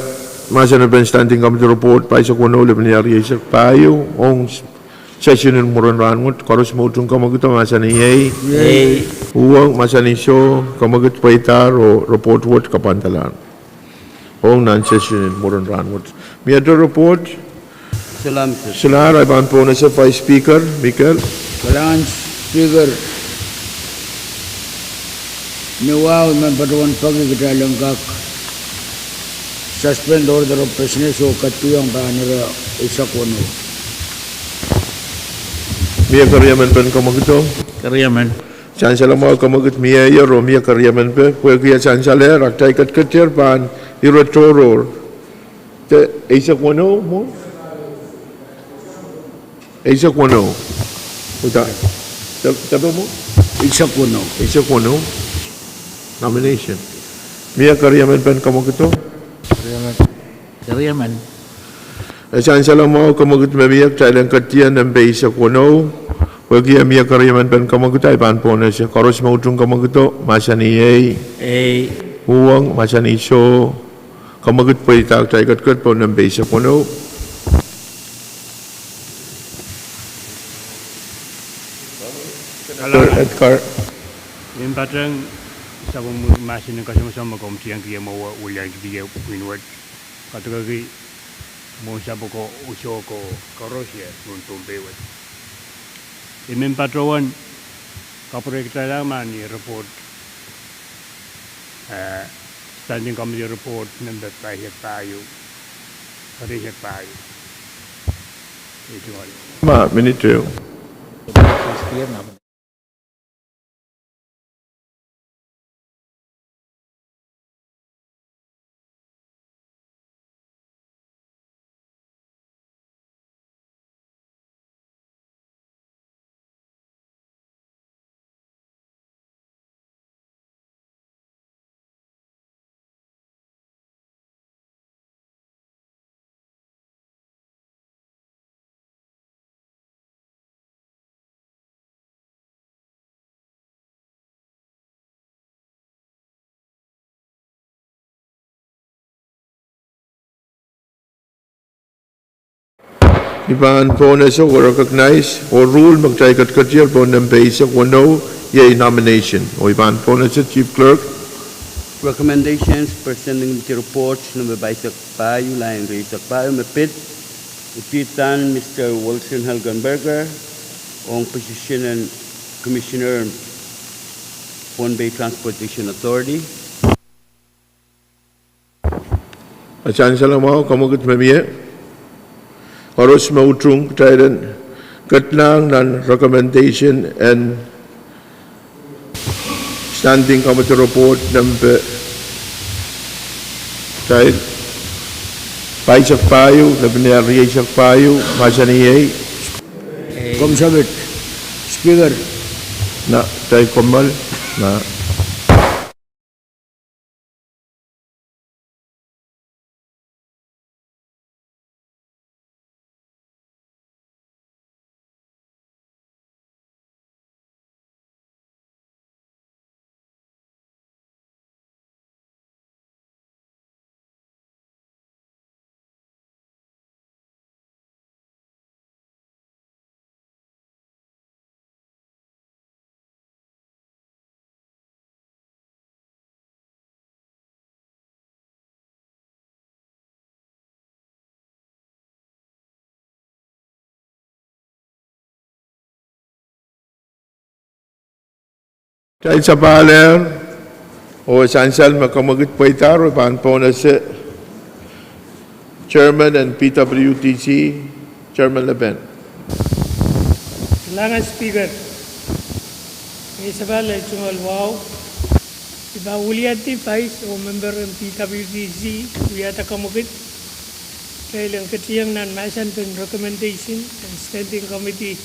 mahsen en pen Standing Committee Report pahisek weneu, lepin rieisek pahieu ong session en mwurin rahnwet. Koaros me utung kamwekido, mahsanih ei. Ei. Uhwong, mahsanih soh. Kamwekid pweidahr oh report wet kapwandalahr ong nan session en mwurin rahnwet. Miehte report? Solahr, ei pahn pohnese Vice Speaker Mikel. Kalahngan Speaker, ni wahu I men patohwan peki kitail en kak suspend order of business oh ketiong pahn ire eisek weneu. Mie keriemen pen kamwekido? Keriamen. Sansal mwahu, kamwekid mieier oh mie keriemen peh, pwehki e sansalehr, a kitail ketiketier pahn ire tohrohr. De eisek weneu mwo? Eisek weneu. Uhdahn. De, de pwe mwo? Eisek weneu. Eisek weneu. Nomination. Mie keriemen pen kamwekido? Keriamen. Keriamen. E sansal mwahu, kamwekid me mie, kitail en ketieng nempe eisek weneu. Pwehki e mie keriemen pen kamwekido, ei pahn pohnese. Koaros me utung kamwekido, mahsanih ei. Ei. Uhwong, mahsanih soh. Kamwekid pweida, kitail ketiket pohn nempe eisek weneu. Edgar. I men patehng sapwellime mahsen en kasamwosamw me komw tiengki mwowe, wiliankihdi pwihn wet. Katikaki mwohn sapwko, uso ko, koaros ie mwohn Pohnpei wet. I men patohwan kapwurekitailla mahn ni report, eh, Standing Committee Report nempe pahisek pahieu, rieisek pahieu. Ma minute ehu. I pahn pohnese oh recognize oh rule me kitail ketiketier pohn nempe eisek weneu, iei nomination. Oh I pahn pohnese Chief Clerk. Recommendations per Standing Committee Report nempe pahisek pahieu, lain rieisek pahieu me pid, uhdahn Mister Wilson Helgenberger ong position en Commissioner Pohnpei Transportation Authority. Sansal mwahu, kamwekid me mie. Koaros me utung kitail en kedlahng nan recommendation en Standing Committee Report nempe kitail pahisek pahieu, lepin rieisek pahieu, mahsanih ei. Komw sapwd, Speaker. Nah, kitail kommoal, nah. Kitail sapahl, oh sansal me kamwekid pweidahr, I pahn pohnese Chairman en P W D C, Chairman Lepen. Kalahngan Speaker, ni sapahl tungoal wahu, I pahn wiliandi Vice oh member en P W D C wiahda kamwekid kitail en ketiong nan mahsen pen recommendation en Standing Committee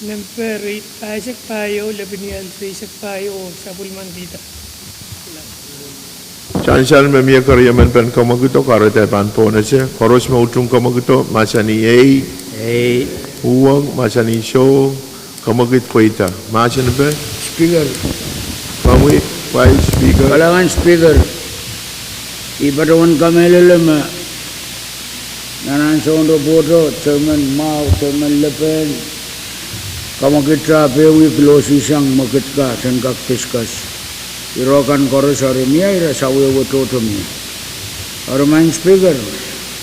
nempe pahisek pahieu, lepin rieisek pahieu oh sapwellimanikihda. Sansal me mie keriemen pen kamwekido, kahrehda I pahn pohnese. Koaros me utung kamwekido, mahsanih ei. Ei. Uhwong, mahsanih soh. Kamwekid pweida. Mahsen pen? Speaker. Komwi, Vice Speaker. Kalahngan Speaker. I patohwan kamehlele me nan ansoun repwohto, Chairman mwahu, Chairman Lepen, kamwekid ta pehwih closed session, mwekid ka sen kak discuss. Ire kan koaros eri mie, ire sawehwe tohto mie. Eri Madam Speaker,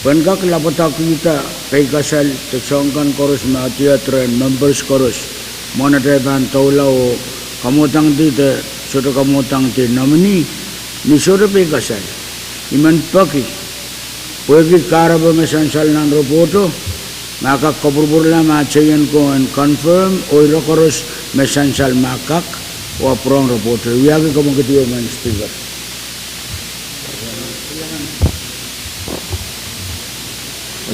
pwehn kak lapwadakihda peikasal de soahng kan koaros me adiadi rehn members koaros, mwohn atail pahn doula oh kamwadangdi de sohte kamwadangdi nominee ni sohte peikasal. I men peki, pwehki kahrepe me sansal nan repwohto, ma kak kapwurpwurla ma cheien ko en confirm, oh ire koaros me sansal ma kak, oh apwurehng repwohto. I wiahki kamwekid ehu Madam Speaker.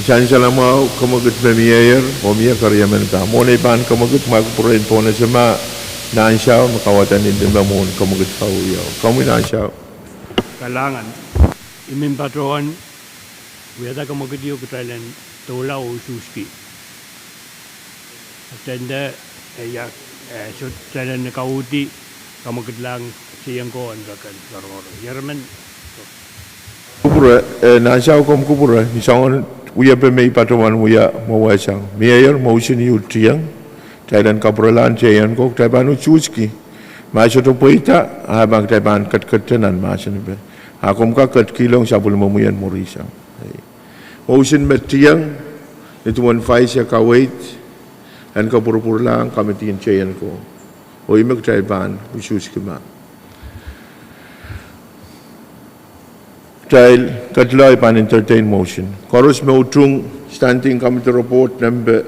Sansal mwahu, kamwekid me mieier, oh mie keriemen pahn. Mwohn ei pahn kamwekid, ma I kupwuren pohnese ma Nansao me kauwada nin lime mwohn kamwekid kawio. Komwi Nansao. Kalahngan, I men patohwan wiahda kamwekid ehu kitail en doula oh usuhski. Attend, eh, ia, eh, sohte kitail en kauhdi, kamwekidlahng cheien ko en kak en rongorong. Iermen. Kupwure, eh, Nansao komw kupwure, ni soangen wiepe me I patohwan wia mwowehsang. Mieier, mwohn usin I uhd tieng, kitail en kapwurelahng cheien ko, kitail pahn usuhski. Ma sohte pweida, a ma kitail pahn ketiketda nan mahsen pen. A komw kak ketikihong sapwellimomwi en mwurin sang. Mwohn usin me tieng, ni duwen Vice kaweid, en kapwurpwurlahng kamwekid en cheien ko. Oh ih me kitail pahn usuhski ma kitail ketilong, I pahn entertain motion. Koaros me utung Standing Committee Report nempe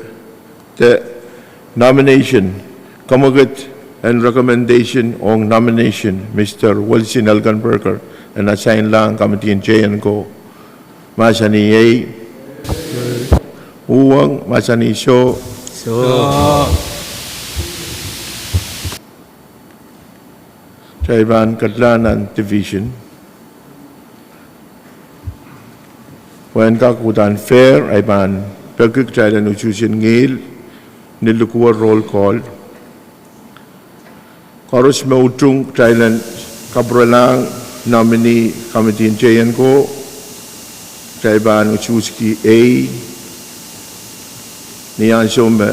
de nomination, kamwekid en recommendation ong nomination Mister Wilson Elgenberger en assign lahng kamwekid en cheien ko. Mahsanih ei. Uhwong, mahsanih soh. Soh. Kitail pahn ketilong nan division. Pwehn kak uhdahn fair, I pahn peki kitail en usuhsin ngihl, ni likwer roll call. Koaros me utung kitail en kapwurelahng nominee kamwekid en cheien ko, kitail pahn usuhski ei. Ni ansou me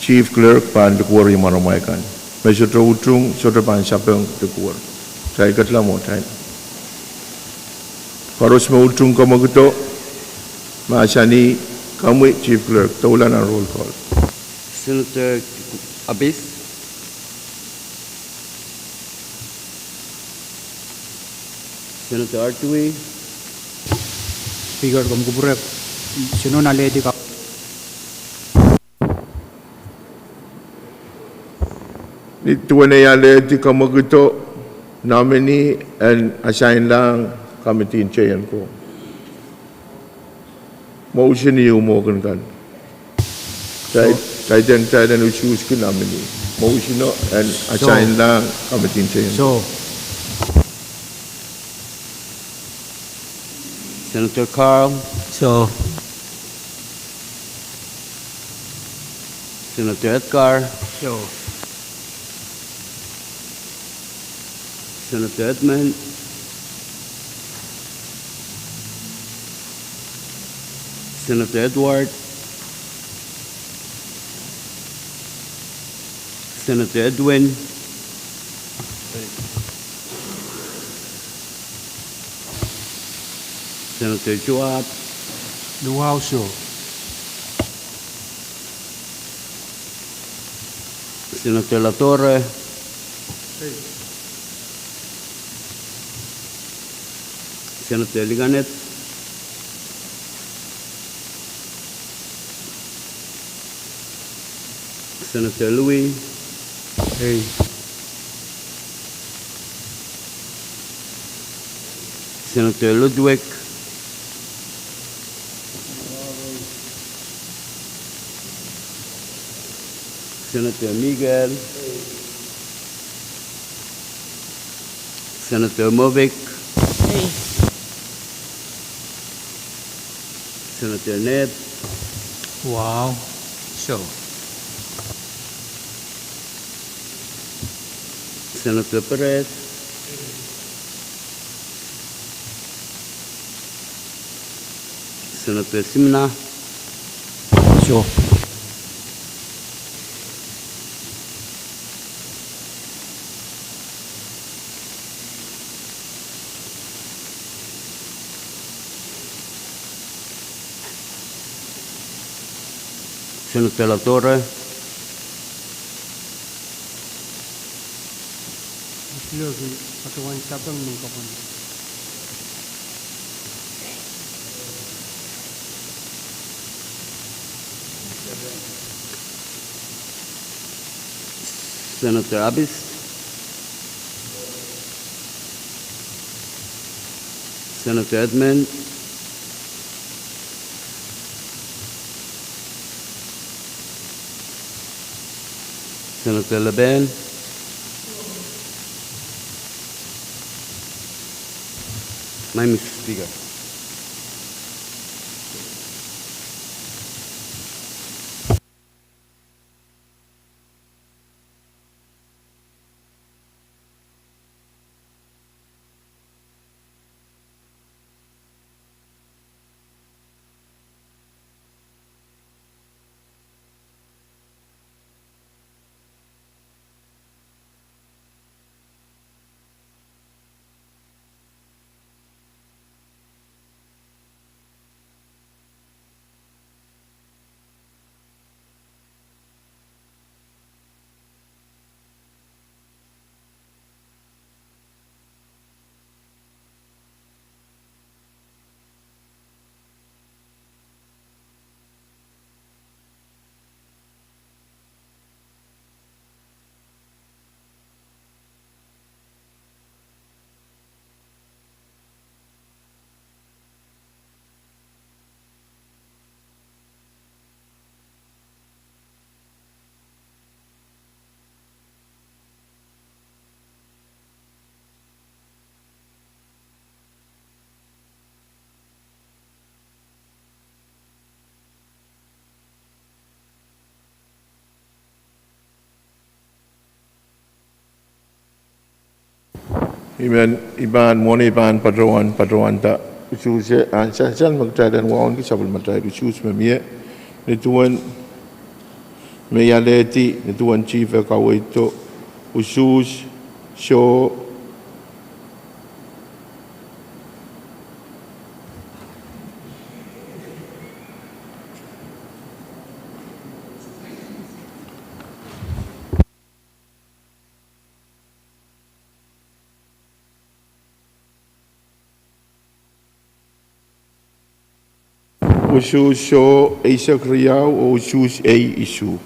Chief Clerk pahn likwerih mwaromwahu kan, me sohte utung, sohte pahn sapeng likwer. Kitail ketlahng mwo kitail. Koaros me utung kamwekid, mahsanih, komwi Chief Clerk, doula nan roll call. Senator Abis. Senator Artui. Speaker, komw kupwure, soangen alehdi ka- Ni duwen ei alehdi kamwekido, nominee en asainlahng komidi en teikan ko. Motion ieu mwo kan kan. Kitail, kitail en, kitail en usuhski nominee. Motion o en asainlahng komidi en teikan. Soh. Senator Carl. Soh. Senator Edgar. Soh. Senator Edmund. Senator Edward. Senator Edwin. Senator Joab. Luwau soh. Senator Latore. Senator Linganet. Senator Louis. Ei. Senator Ludwig. Senator Miguel. Senator Movic. Ei. Senator Ned. Wow. Soh. Senator Perez. Senator Simina. Soh. Senator Latore. Senator Abis. Senator Edmund. Senator Leben. Maing Mister Speaker. I men, I pahn mwohni, I pahn patohwan, patohwanda usuhs en sansal me kitail en wauneki sapwellimatail usuhs me mie. Ni duwen me I alehdi, ni duwen chief e kaweid, usuhs soh. Usuhs soh eisek riau oh usuhs ei isuh.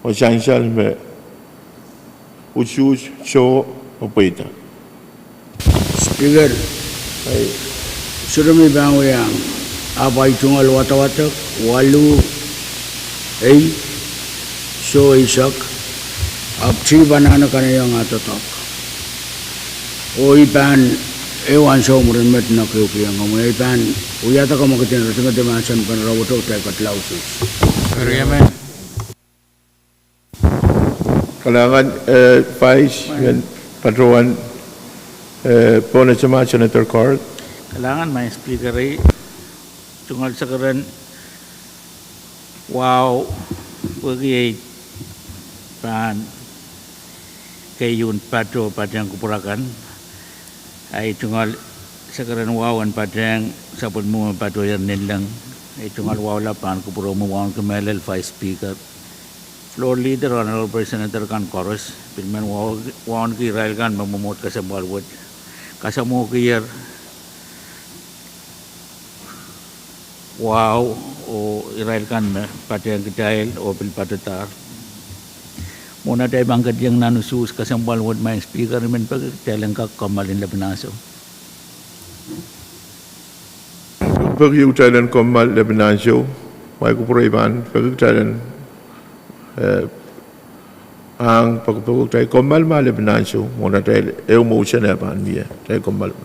Oh sansal me usuhs soh me pweida. Speaker, sohrami pahn wiahiong, ahpw ahi tungoal wadawadek waluh ei soh eisek, ahpw chief pahn anahne kanaieng ah doadoahk. Oh I pahn, ehu ansou mwurin met I kihong komwi, I pahn wiahda komwi kin ritingada mahsen pahn rawoto kitail kadlausuhs. Kalahngan, eh, Vice, patohwan, eh, pwonese mahsen Senator Card. Kalahngan Madam Speaker, ei tungoal sekeren wahu, pwehki ei pahn keieun pato patehng kupwur akan. Ei tungoal sekeren wahu en patehng sapwellime me patohier Ninleng. Ei tungoal wahu lap pahn kupwuromwi wauneki mehlel Vice Speaker, Floor Leader, Honorable Senator kan koaros, pil men wahu, wauneki irail kan me mwomwohd kesempwal wet, kasamwohkier wahu oh irail kan me patehng kitail oh pil patohdahr. Mwohn atail pahn ketikihong nan usuhs kesempwal wet Madam Speaker, I men peki kitail en kak kommoal en lepin ansou. Peki kitail en kommoal lepin ansou, ma I kupwure I pahn peki kitail en, eh, ahng peki peki kitail kommoal mah lepin ansou, mwohn atail ehu motion e pahn mie, kitail kommoal.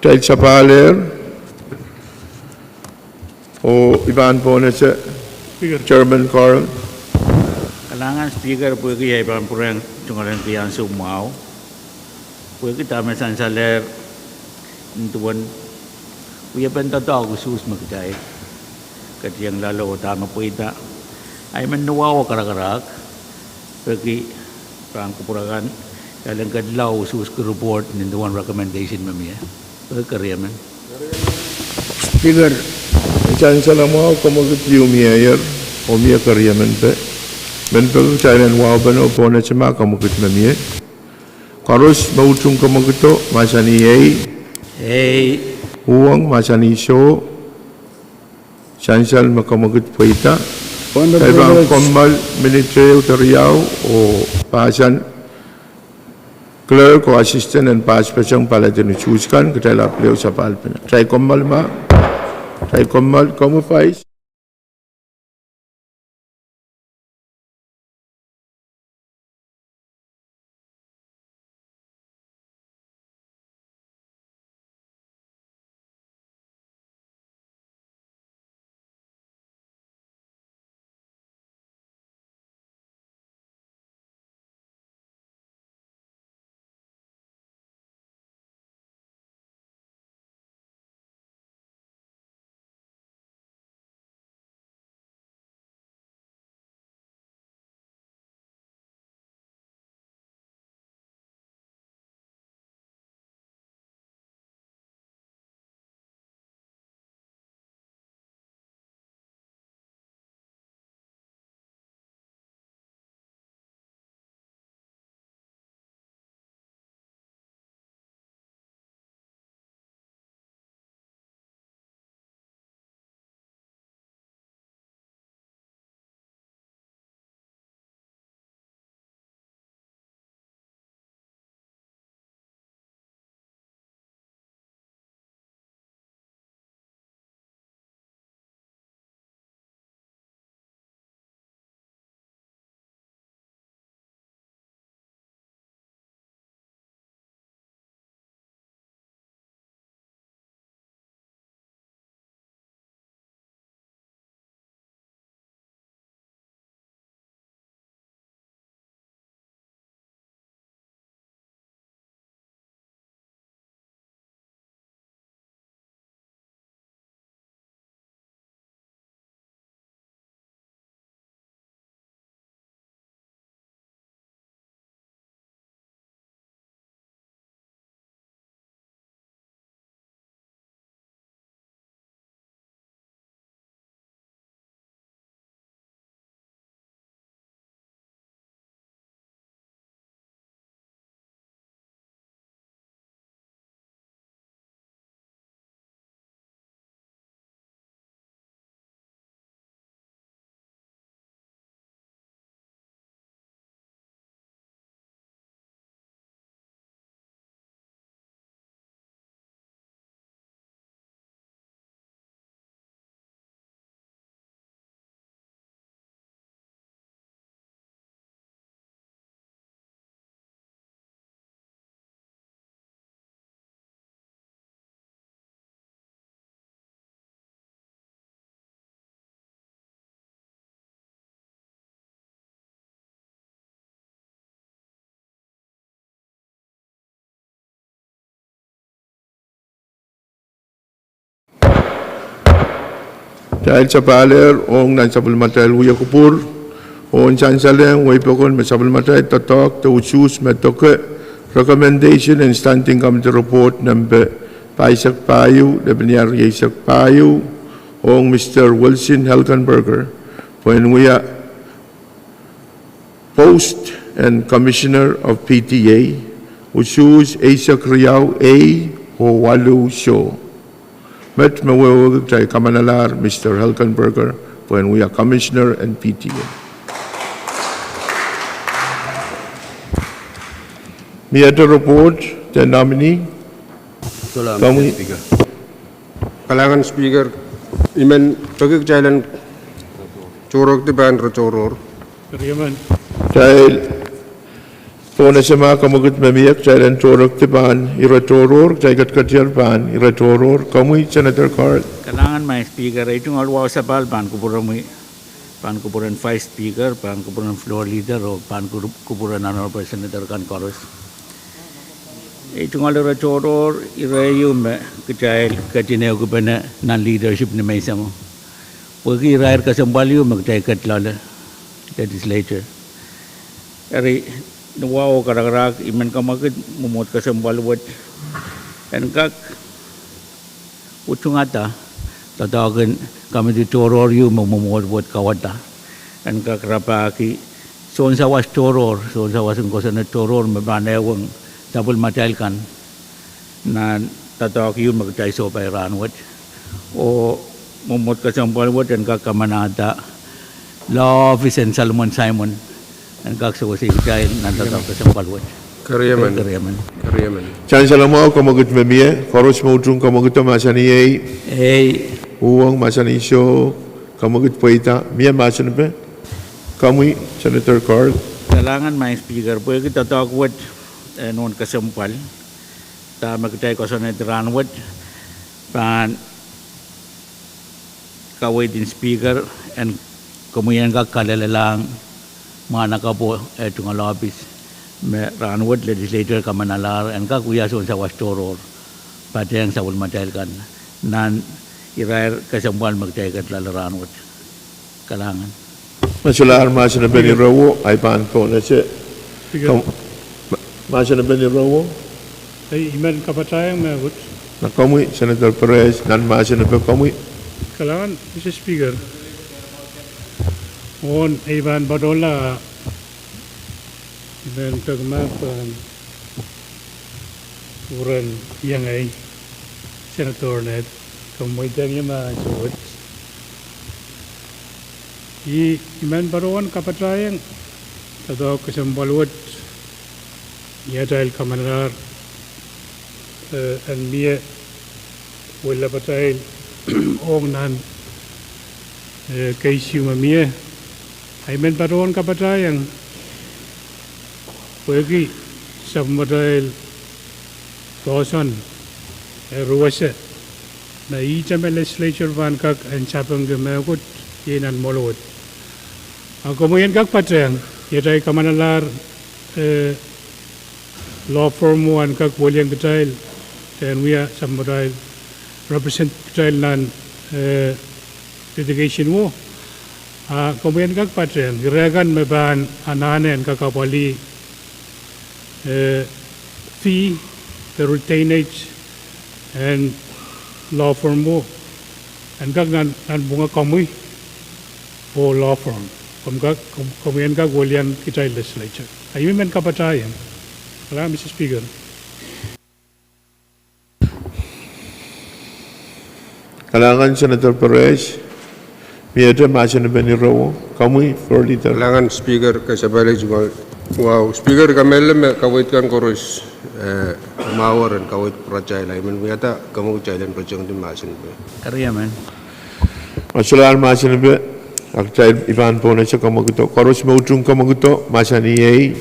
Kitail sapahl ehr, oh I pahn pohnese Chairman Carl. Kalahngan Speaker, pwehki ahi pahn pwurehng tungoalenki ansou mwahu, pwehki dahme sansalehr nin duwen wiepen doadoahk usuhs me kitail ketieng loale oh dahme pweida, ahi men ni wahu oh karakarahk, peki pahn kupwur akan, kitail en ketlahng usuhski report nin duwen recommendation me mie. Peki keriemen. Speaker. Sansal mwahu, komwekid ieu mieier, oh mie keriemen pe. Men peki kitail en wahupene oh pohnese ma komwekid me mie. Koaros me utung komwekido, mahsanih ei. Ei. Uhwong, mahsanih soh. Sansal me komwekid pweida. Kitail pahn kommoal minit ehu de riau oh pahsan clerk oh assistant en passpaseng palatin usuhs kan, kitail ahpw pil sapahlpene. Kitail kommoal ma, kitail kommoal, komwi Vice. Kitail sapahl ehr ong nan sapwellimatail wia kupwur, oh sansalehng wei pokon me sapwellimatail doadoahk de usuhs me doke recommendation en Standing Committee Report nempe pahisek pahieu, lepin eisek pahieu, ong Mister Wilson Helgenberger, pwehn wia post en Commissioner of P T A, usuhs eisek riau A oh waluh soh. Met me wehwehki kitail kamanalahr Mister Helgenberger pwehn wia Commissioner en P T A. Miehte report de nominee. Kalahngan Speaker, I men peki kitail en tohrohrki pahn re tohrohr. Kitail Pohnese ma komwekid me mie, kitail en tohrohr, kitail pahn ire tohrohr, kitail ketiketier pahn ire tohrohr. Komwi, Senator Carl. Kalahngan, Madam Speaker, ei tungoal wahu sapahl pahn kupwuromwi, pahn kupwuren Vice Speaker, pahn kupwuren Floor Leader, oh pahn kupwuren Honorable Senator kan koaros. Ei tungoal ire tohrohr, ire ieu me kitail ketin ehukipene nan leadership ni menseng. Pwehki irair kesempwal ieu me kitail ket loale, legislature. Eri, ni wahu oh karakarahk, I men kamwekid mwomwohd kesempwal wet en kak utungada doadoahk en komiti tohrohr ieu me mwomwohd wet kauwada en kak rapahki sounsawas tohrohr, sounsawas en kosonned tohrohr me pahn ehwong sapwellimatail kan nan doadoahk ieu me kitail sohpai rahnwet. Oh mwomwohd kesempwal wet en kak kamanahda law office en Solomon Simon en kak sewese kitail nan doadoahk kesempwal wet. Keriemen. Keriemen. Sansal mwahu, komwekid me mie, koaros me utung komwekido mahsanih ei. Uhwong mahsanih soh, komwekid pweida, mie mahsanipe. Komwi, Senator Carl. Kalahngan, Madam Speaker, pwehki doadoahk wet en nohn kesempwal, dahme kitail koasoanehdi rahnwet, pahn kaweid en Speaker en komwi en kak kalelahlahng mwahnakapwo eh tungoal ohpis me rahnwet legislature kamanalahr en kak wia sounsawas tohrohr patehng sapwellimatail kan nan irair kesempwal me kitail ket loale rahnwet. Kalahngan. Me solahr mahsen en peni rewo, I pahn pohnese. Mahsen en peni rewo. Ei, I men kapatahieng mehkot. Nan komwi, Senator Perez, nan mahsen en peni komwi. Kalahngan, Mister Speaker. Ohng ei pahn patohla, I men peki mahk pahn kupwuren iengei, Senator Ned, komw mweidohng ie ma ansou wet. I, I men patohwan kapatahieng doadoahk kesempwal wet ni atail kamanalahr en mie welilepatail ong nan keisiu me mie. I men patohwan kapatahieng pwehki sapwellimatail poahsoan e ruwese me ihte me legislature pahn kak en sapengki mehkot iei nan mwohlo wet. A komwi en kak patehng ni atail kamanalahr law firm wo en kak welian kitail en wia sapwellimatail represent kitail nan litigation wo. A komwi en kak patehng ire kan me pahn anahne en kak apwalih fee de retainage en law firm wo en kak nanpwunga komwi oh law firm. Komwi en kak welian kitail legislature. A I men kapatahieng. Kalahngan, Mister Speaker. Kalahngan, Senator Perez. Miehte mahsen en peni rewo. Komwi, Floor Leader. Kalahngan, Speaker, kasapahl ei tungoal wahu. Speaker, I kamehlele me kaweid kan koaros mwahu en kaweid pwuratail. I men wiahda komwi kitail en patehngki mahsen en peni. Me solahr mahsen en peni, a kitail, I pahn pohnese komwekido. Koaros me utung komwekido mahsanih ei.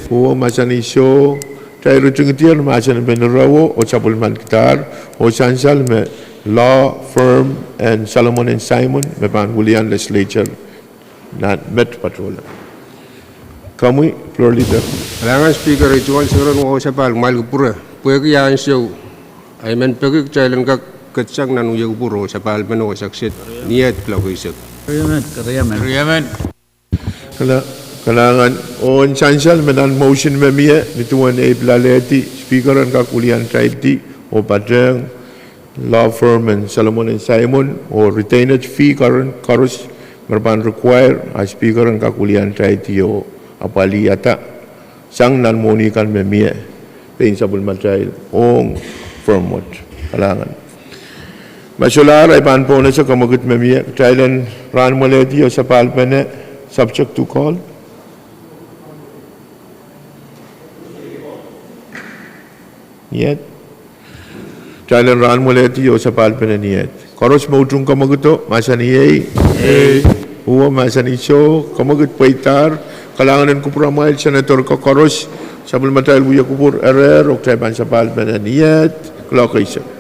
Uhwong mahsanih soh. Kitail ritingdier mahsen en peni rewo oh sapwellimatail, oh sansal me law firm en Solomon and Simon me pahn welian legislature nan met patohla. Komwi, Floor Leader. Kalahngan, Speaker, ei tungoal seren wahu sapahl kumwail kupwure pwehki ansou. I men peki kitail en kak ketsang nan wie kupwur oh sapahlpene oh sakset ni et kiloak eisek. Kalahngan. Oh sansal me nan motion me mie, ni duwen ei pilalehdi Speaker en kak welian typedi oh patehng law firm en Solomon and Simon oh retainage fee koaros me re pahn require, a Speaker en kak welian typedi oh apwalihada sang nan mwohni kan me mie pein sapwellimatail ong firm wet. Kalahngan. Me solahr, I pahn pohnese komwekid me mie, kitail en rahnmwelehdi oh sapahlpene subject to call. Ni et. Kitail en rahnmwelehdi oh sapahlpene ni et. Koaros me utung komwekido mahsanih ei. Uhwong mahsanih soh. Komwekid pweidahr. Kalahngan en kupwuramwail Senator ko koaros, sapwellimatail wia kupwur erehr, oh kitail pahn sapahl men en iet kuloak eisek.